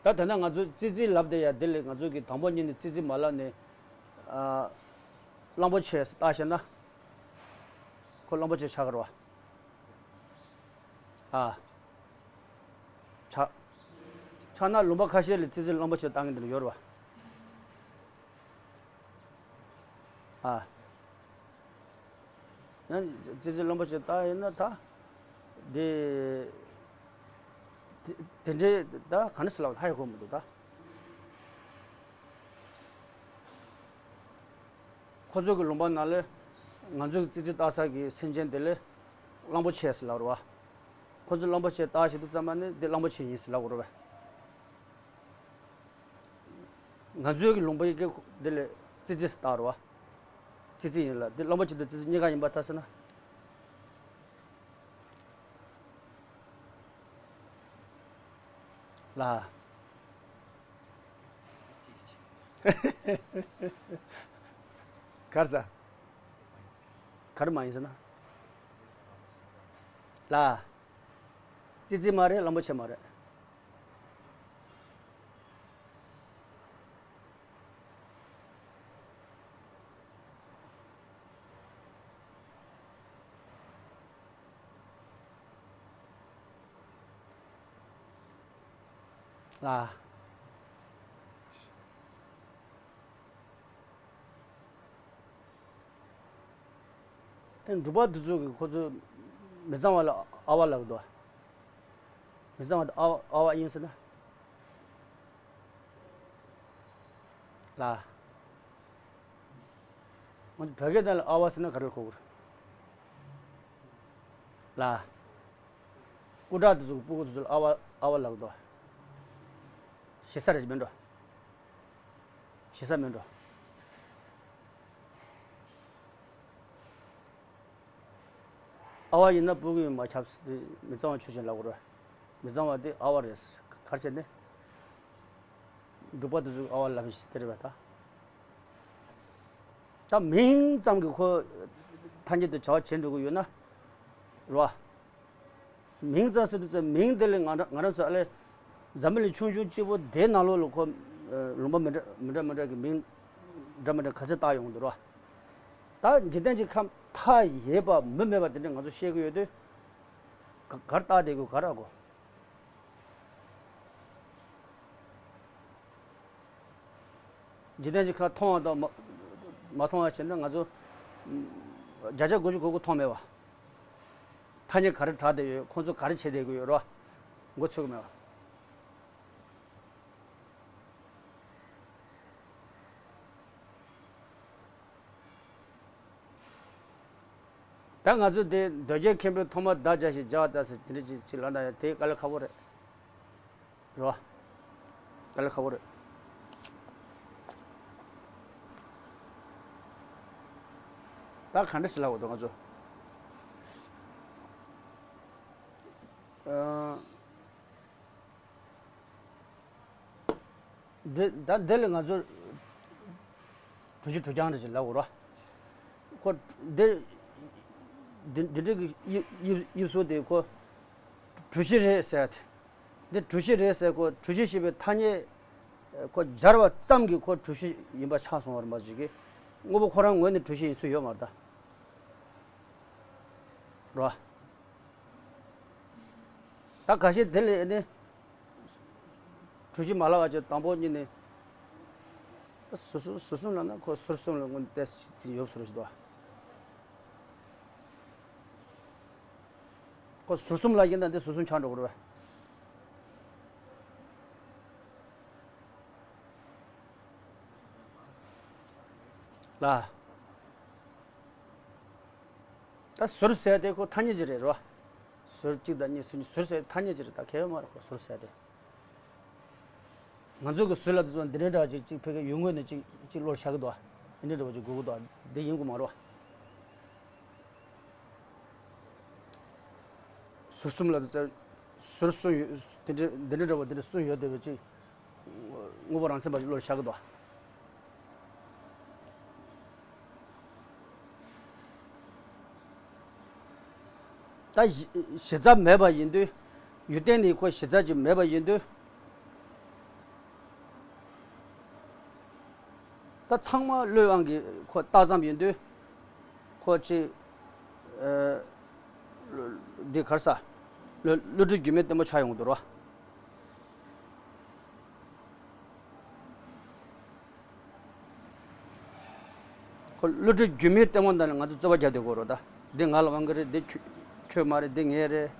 ད་དེ་ན་ང་ཚོས་ཙི་ཙི་ལབ་དེ་ཡ་དེ་ལས་ང་ཚོ་གི་དང་པོ་ཉིད་ནས་ཙི་ཙི་མ་ལབ་ནས་ཨ་གླང་པོ་ཆེ་བཏགས་ཤེ་ན་ཁོ་གླང་པོ་ཆེ་ཆགས་ཀྱི་རེད་བ། ཨ། ཆ། ཆ་ན་ལུང་པ་ཁ་ཤས་ལ་ཙི་ཙི་གླང་པོ་ཆེ་བཏགས་མཁན་དེ་འདྲ་ཡོད་རེད་བ། ཨ། ཡང་ཙི་ཙི་གླང་པོ་ཆེ་བཏགས་ཡིན་ན་ད། དེ། དེ་དེ་འདྲའི་ད་ག་འདྲ་ཟེར་ལབ་ཧ་ཡང་གོ་མི་འདུག་ད། ཁོ་ཚོ་གི་ལུང་པ་ནང་ལ་ང་ཚོ་གི་ཙི་ཙི་བཏགས་ས་གི་སེམས་ཅན་དེ་ལ་གླང་པོ་ཆེ་ཟེར་ལབ་རེད་བ། ཁོ་ཚོས་གླང་པོ་ཆེ་བཏགས་ཤེ་དུས་ཙམ་པ་ནི་འདི་གླང་པོ་ཆེ་ཡིན་ཟེར་ལབ་དགོས་རེད་བ། ང་ཚོའི་གི་ལུང་པ་ཡི་གེ་འདི་ལ་ཙི་ཙི་ཟེར་བཏགས་རེད་བ། ཙི་ཙི་ཡིན་ལ་འདི་གླང་པོ་ཆེ་དང་ཙི་ཙི་གཉིས་ཀ་ཡིན་པ་ལྟ་ཟེར་ན། ལ། གར་ས། གར་མ་ཡིན་ཟེར་ན། ལ། ཙི་ཙི་མ་རེད། གླང་པོ་ཆེ་མ་རེད། ལ། ཨེ་འབྲུག་པ་འདི་ཚོ་གིས་ཁོ་ཚོ་མི་གཙང་བ་ལ་ཨ་བ་ལབ་འདུག་མི་གཙང་བ་དེ་ཨ་བ་ཨ་བ་ཡིན་ཟེར་ན། ལ། ང་ཚོ་བོད་སྐད་ནང་ལ་ཨ་བ་ཟེར་ན་ག་རེ་གོ་དགོས་རེད། ལ། སྐུ་དྲག་དེ་ཚོ་སྤུ་གུ་དེ་ཚོ་ལ་ཨ་བ་ཨ་བ་ལབ་འདུག་ཞེ་ས་རེད་མིན་འགྲོ། ཞེ་ས་མིན་འགྲོ། ཨ་བ་ཡིན་ན་སྤུ་གུ་ཡིན་མ་ཁྱབ་ཟེར་དེ་མི་གཙང་བ་ཆོས་ཅན་ལབ་དགོས་རེད། མི་གཙང་བ་དེ་ཨ་བ་རེད། ག་རེ་བྱས་ནས། འབྲུག་པ་དེ་ཚོ་ཨ་བ་ལབ་ཤེས་དེ་རེད་པ་ད། ད་མིང་ཙམ་གྱིས་ཁོ་ཐ་སྙད་དུ་བྱ་བ་བྱེད་འགྲོ་གི་ཡོད་ན། རེད་བ། མིང་ཙམ་ཟེར་དུས་ཙམ་མིང་དེ་ལས་ང་རང་ང་རང་ཚོ་ཨ་ལས་འཛམ་བུ་གླིང་ཆུང་ཆུང་གཅིག་པོ་དེའི་ནང་ལོགས་ལ་ཁོ་ལུང་པ་མི་འདྲ་མི་འདྲ་མི་འདྲ་གི་མིང་འདྲ་མི་འདྲ་ག་ཚོད་བཏགས་ཡོང་གི་འདུག་རེད་བ། ད་འཇིག་རྟེན་གྱི་ཁམས་མཐའ་ཡས་པ་མུ་མེད་པ་དེ་འདྲ་ང་ཚོ་ཤེས་ཀྱི་ཡོད་དུས། ག་གར་བཏགས་བསྡད་དགོས་ག་རེ་དགོས། འཇིག་རྟེན་གྱི་ཁམས་མཐོང་བ་དང་མ་མ་མཐོང་བ་བྱས་ན་ང་ཚོ་བརྒྱ་ཆ་དགུ་བཅུ་གོ་དགུ་མཐོང་མེད་པ། ཐ་སྙད་ག་རེ་གྲགས་བསྡད་ཡོད། ཁོང་ཚོ་ག་རེ་བྱས་བསྡད་ཀྱི་ཡོད་རེད་བ། མགོ་ཚོད་ཀྱི་མེད་པ། ད་ང་ཚོ་དེ་མདོ་རྒྱུད་མཁན་པོས་ཐོག་མར་བརྡ་སྦྱར་ཞིང་སྦྱར་བ་ལྟར་ཟེར་དེ་འདྲ་ཅིག་ཅིག་ལབ་ན་ཡང་དེ་དཀའ་ལས་ཁག་པོ་རེད། རེད་བ། དཀའ་ལས་ཁག་པོ་རེད། ད་ག་འདྲ་ཞིག་ལབ་དགོས་འདུག་ང་ཚོ། ཨ། འདི་ད་འདི་ལ་ང་ཚོ་གྲུ་བཞི་གྲུ་རྐྱང་རེ་ཞིག་ལབ་དགོས་རེད་བ། ཁོ་འདི་འདི་འདི་འདྲ་གི་དབྱིབས་དབྱིབས་དབྱིབས་གསོ་དེ་ཁོ་གྲུ་བཞི་རེད་ཟེར། འདི་གྲུ་བཞི་རེད་ཟེར། ཁོ་གྲུ་བཞི་ཞེས་པའི་ཐ་སྙད་ཁོ་སྦྱར་བ་ཙམ་གྱིས་ཁོ་གྲུ་བཞི་ཡིན་པ་ཆགས་སོང་བ་རེད་མ་གཞི་གི། དངོས་པོ་ཁོ་རང་ངོས་ནས་གྲུ་བཞི་ཡིན་ཚུལ་ཡོད་མ་རེད་ད། རེད་བ། ད་ཁ་ཤས་དེ་ལས་ནི་གྲུ་བཞི་མ་ལབ་པ་བྱས། དང་པོ་ཉིད་ནས་ཟུར་གསུམ་ཟུར་གསུམ་ལབ་ན་ཁོ་ཟུར་གསུམ་ལ་དངོས་གནས་ཏོག་ཙམ་ཡོད་ཟེར་ཞིག་འདུག་ཁོ་ཟུར་གསུམ་ལབ་ཡིན་ན་འདི་ཟུར་གསུམ་ཆགས་འགྲོ་གི་རེད་ ད་ད་ཟུར་ཟེར་དེ་ཁོ་ཐ་སྙད་ཅིག་རེད་རོ། ཟུར་གཅིག་དང་གཉིས་ཟུར་གཉིས་ཟུར་ཟེར་ཐ་སྙད་ཅིག་རེད། ད་ཁྱད་པར་མ་རེད་ཁོ་ཟུར་ཟེར་དེ། ང་ཚོ་གི་ཟུར་ལ་དེ་ཚོ་འདི་འདྲའི་འདྲ་ཅིག་གཅིག་ཕ་གི་ཡུལ་དངོས་ནས་གཅིག་གཅིག་བློར་ཤར་གི་འདུག་འདི་འདྲའི་འདྲ་བ་ཅིག་དགོས་གི་འདུག་འདི་ཡིན་དགོས་མ་རེད་བ། ཟུར་གསུམ་ལ་དེ་ཚོ་ཟུར་གསུམ་ཡོད། འདི་འདྲའི་འདི་འདྲའི་འདྲ་བ་འདི་འདྲ་གསུམ་ཡོད་བསྡད་པ་ཅིག་དངོས་པོ་རང་མཚན་པ་ཅིག་བློར་ཤར་གི་འདུག་ད་གཞི་གཞི་རྩ་མེད་པ་ཡིན་དུས། ཡུལ་གཏན་ནས་ཁོ་གཞི་རྩ་ཅིག་མེད་པ་ཡིན་དུས། ད་ཚང་མ་བློའི་དབང་གིས་ཁོ་བཏགས་ཙམ་ཡིན་དུས། ཁོ་ཅིག་ཨ། འདི་ག་རེ་ཟ། བློ་བློ་གྲོས་རྒྱུས་མེད་ལྟད་མོ་ཆགས་ཡོང་གི་འདུག་ར། ཁོ་བློ་གྲོས་རྒྱུས་མེད་ལྟད་མོ་འདི་ལ་ང་ཚོ་རྩོད་པ་རྒྱག་བསྡད་དགོས་རེད་ད། འདི་ང་ལ་དབང་གི་རེད། འདི་ཁྱོད་ཁྱོད་མ་རེད། འདི་ངའི་རེད།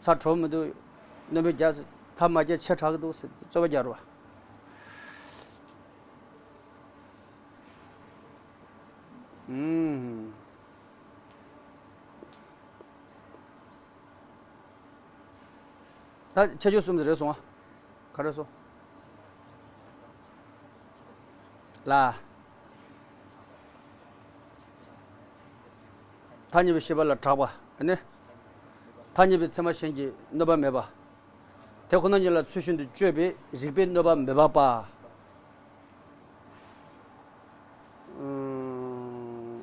ཚ་དྲོ་མི་འདུག་གནོད་པ་རྒྱག་ཐབས་མ་བརྒྱབ་ཆེ་དྲགས་ཀྱི་འདུག་ཟེར་རྩོད་པ་རྒྱག་རོགས། ཨུམ། ད་ཁྱད་ཆོས་གསུམ་དེ་རེད་སོང་ཨ། ག་རེ་སོང་། ལ། ཐ་སྙད་པའི་ཤེས་པ་ལ་གྲགས་པ་ནི། ཐ་སྙད་པའི་ཚད་མ་གཞན་གྱིས་གནོད་པ་མེད་པ། དེ་ཁོ་ན་ཉིད་ལ་ཚུལ་བཞིན་དུ་དཔྱོད་པའི་རིགས་པས་གནོད་པ་མི་འབབ་པ། ཨུམ།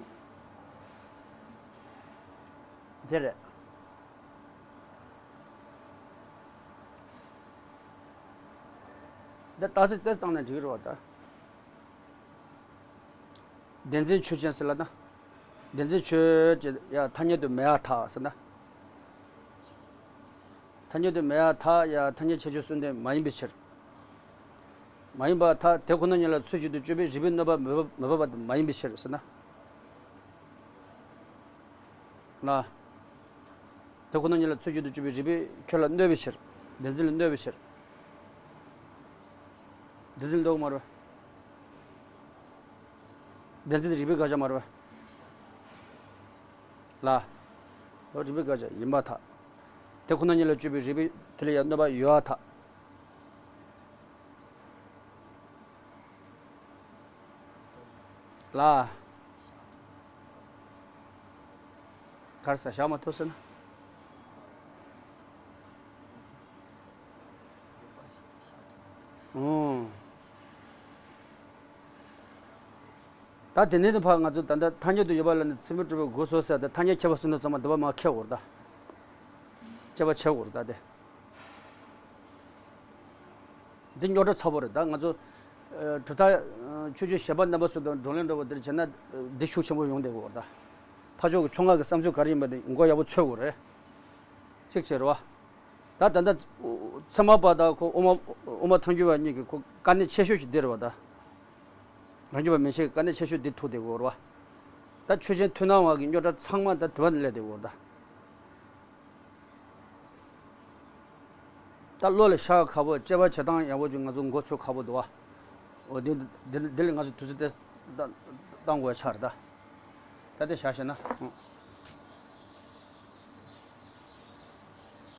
དེ་རེད། འདི་རྟགས་གསལ་དེ་བཏང་ན་འགྲིག་རེད་བ་ད། བདེན་འཛིན་ཆོས་ཅན་ཟེར་ལ་ན། བདེན་འཛིན་ཆོས་ཅན་ཡ་ཐ་སྙད་དུ་མེད་པར་ཐལ་ཟེར་ན། ཐ་སྙད་དུ་མེད་པར་ཐལ་ཡ་ཐ་སྙད་ཁྱད་ཆོས་གསུམ་ལྡན་མ་ཡིན་པའི་ཕྱིར། མ་ཡིན་པར་ཐལ། དེ་ཁོ་ན་ཉིད་ལ་ཚུལ་བཞིན་དུ་དཔྱོད་པའི་རིགས་པས་གནོད་པ་མི་འབབ་མི་འབབ་པ་མ་ཡིན་པའི་ཕྱིར་ཟེར་ན། ལ། དེ་ཁོ་ན་ཉིད་ལ་ཚུལ་བཞིན་དུ་དཔྱོད་པའི་རིགས་པས་ཁྱོད་ལ་གནོད་པའི་ཕྱིར། བདེན་འཛིན་ལ་གནོད་པའི་ཕྱིར། བདེན་འཛིན་ལྡོག་མ་རེད། བདེན་འཛིན་རིགས་པས་དགག་བྱ་མ་རེད། ལ། ལོ་རིགས་པས་དགག་བྱ་ཡིན་པར་ཐལ། དེ་ཁོ་ན་ཉིད་ལ་དཔྱོད་པའི་རིགས་པས་དེ་ལ་ཡང་གནོད་པ་ཡོད་པར་ཐལ། ལ། གར་ས་བཞག་མ་ཐུབ་ཟེར་ན། ཨོ། ད་དེ་ནས་ཕར་ང་ཚོ་ད་ལྟ་ཐ་སྙད་དུ་ཡོད་པ་ལ་ནི་ཚད་མས་གྲུབ་པའི་སྒོ་ཟོས་ཟེར་ཏེ་ཐ་སྙད་ཁྱད་པར་གསུམ་དང་ཚང་མ་འདི་པ་མ་ཁྱད་འོར་ད། དཔྱད་པ་བྱེད་འོར་ད་དེ། འདི་རྙོག་དྲ་ཚ་པོ་རེད་ད་ང་ཚོ། གྲུབ་མཐའ། ཆོས་བརྒྱུད་གཞན་པ་རྣམ་པ་སོགས་དང་བགྲོ་གླེང་འདྲ་བོ་འདིར་བྱས་ན། འདི་ཤུགས་ཆེན་པོ་ཡོང་བསྡད་ཀྱི་འོར་ད། ཕར་ཕྱོགས་ཀྱི་ཕྱོགས་སྔ་གི་བསམ་ཚུལ་ག་རེ་ཡིན་པ་དེ་མགོ་ཡག་པོ་ཚོད་དགོས་རེད། གཅིག་བྱས་རེད་བ། ད་ད་ལྟ་ཚད་མ་པ་དང་ཁོ་དབུ་མ་དབུ་མ་ཐལ་འགྱུར་བ་གཉིས་ཀྱི་ཁོ་དཀའ་གནད་ཆེ་ཤོས་ཤིག་འདི་རེད་བ་ད། རང་རྒྱུད་པ་མན་ཆད་ཀྱི་དཀའ་གནད་ཆེ་ཤོས་འདི་ཐུག་བསྡད་ཀྱི་འོར་བ། ད་ཆོས་ཅན་མཐུན་སྣང་བ་གི་རྙོག་དྲ་ཚང་མ་ད་དེ་བ་ནས་སླེབས་བསྡད་ཀྱི་འོར་ད། ད་བློ་ལ་ཤར་ཁག་པོ་དཔྱད་པ་བྱེད་སྟངས་ཡག་པོ་ཅིག་ང་ཚོ་མགོ་ཚོད་ཁག་པོ་འདུག་བ། འོ་འདི་འདི་འདི་ལ་ང་ཚོ་དུས་ཚོད་ཏེ་བཏང་དགོས་ཆགས་རེད་ད། ད་དེ་བཞག་བྱས་ན།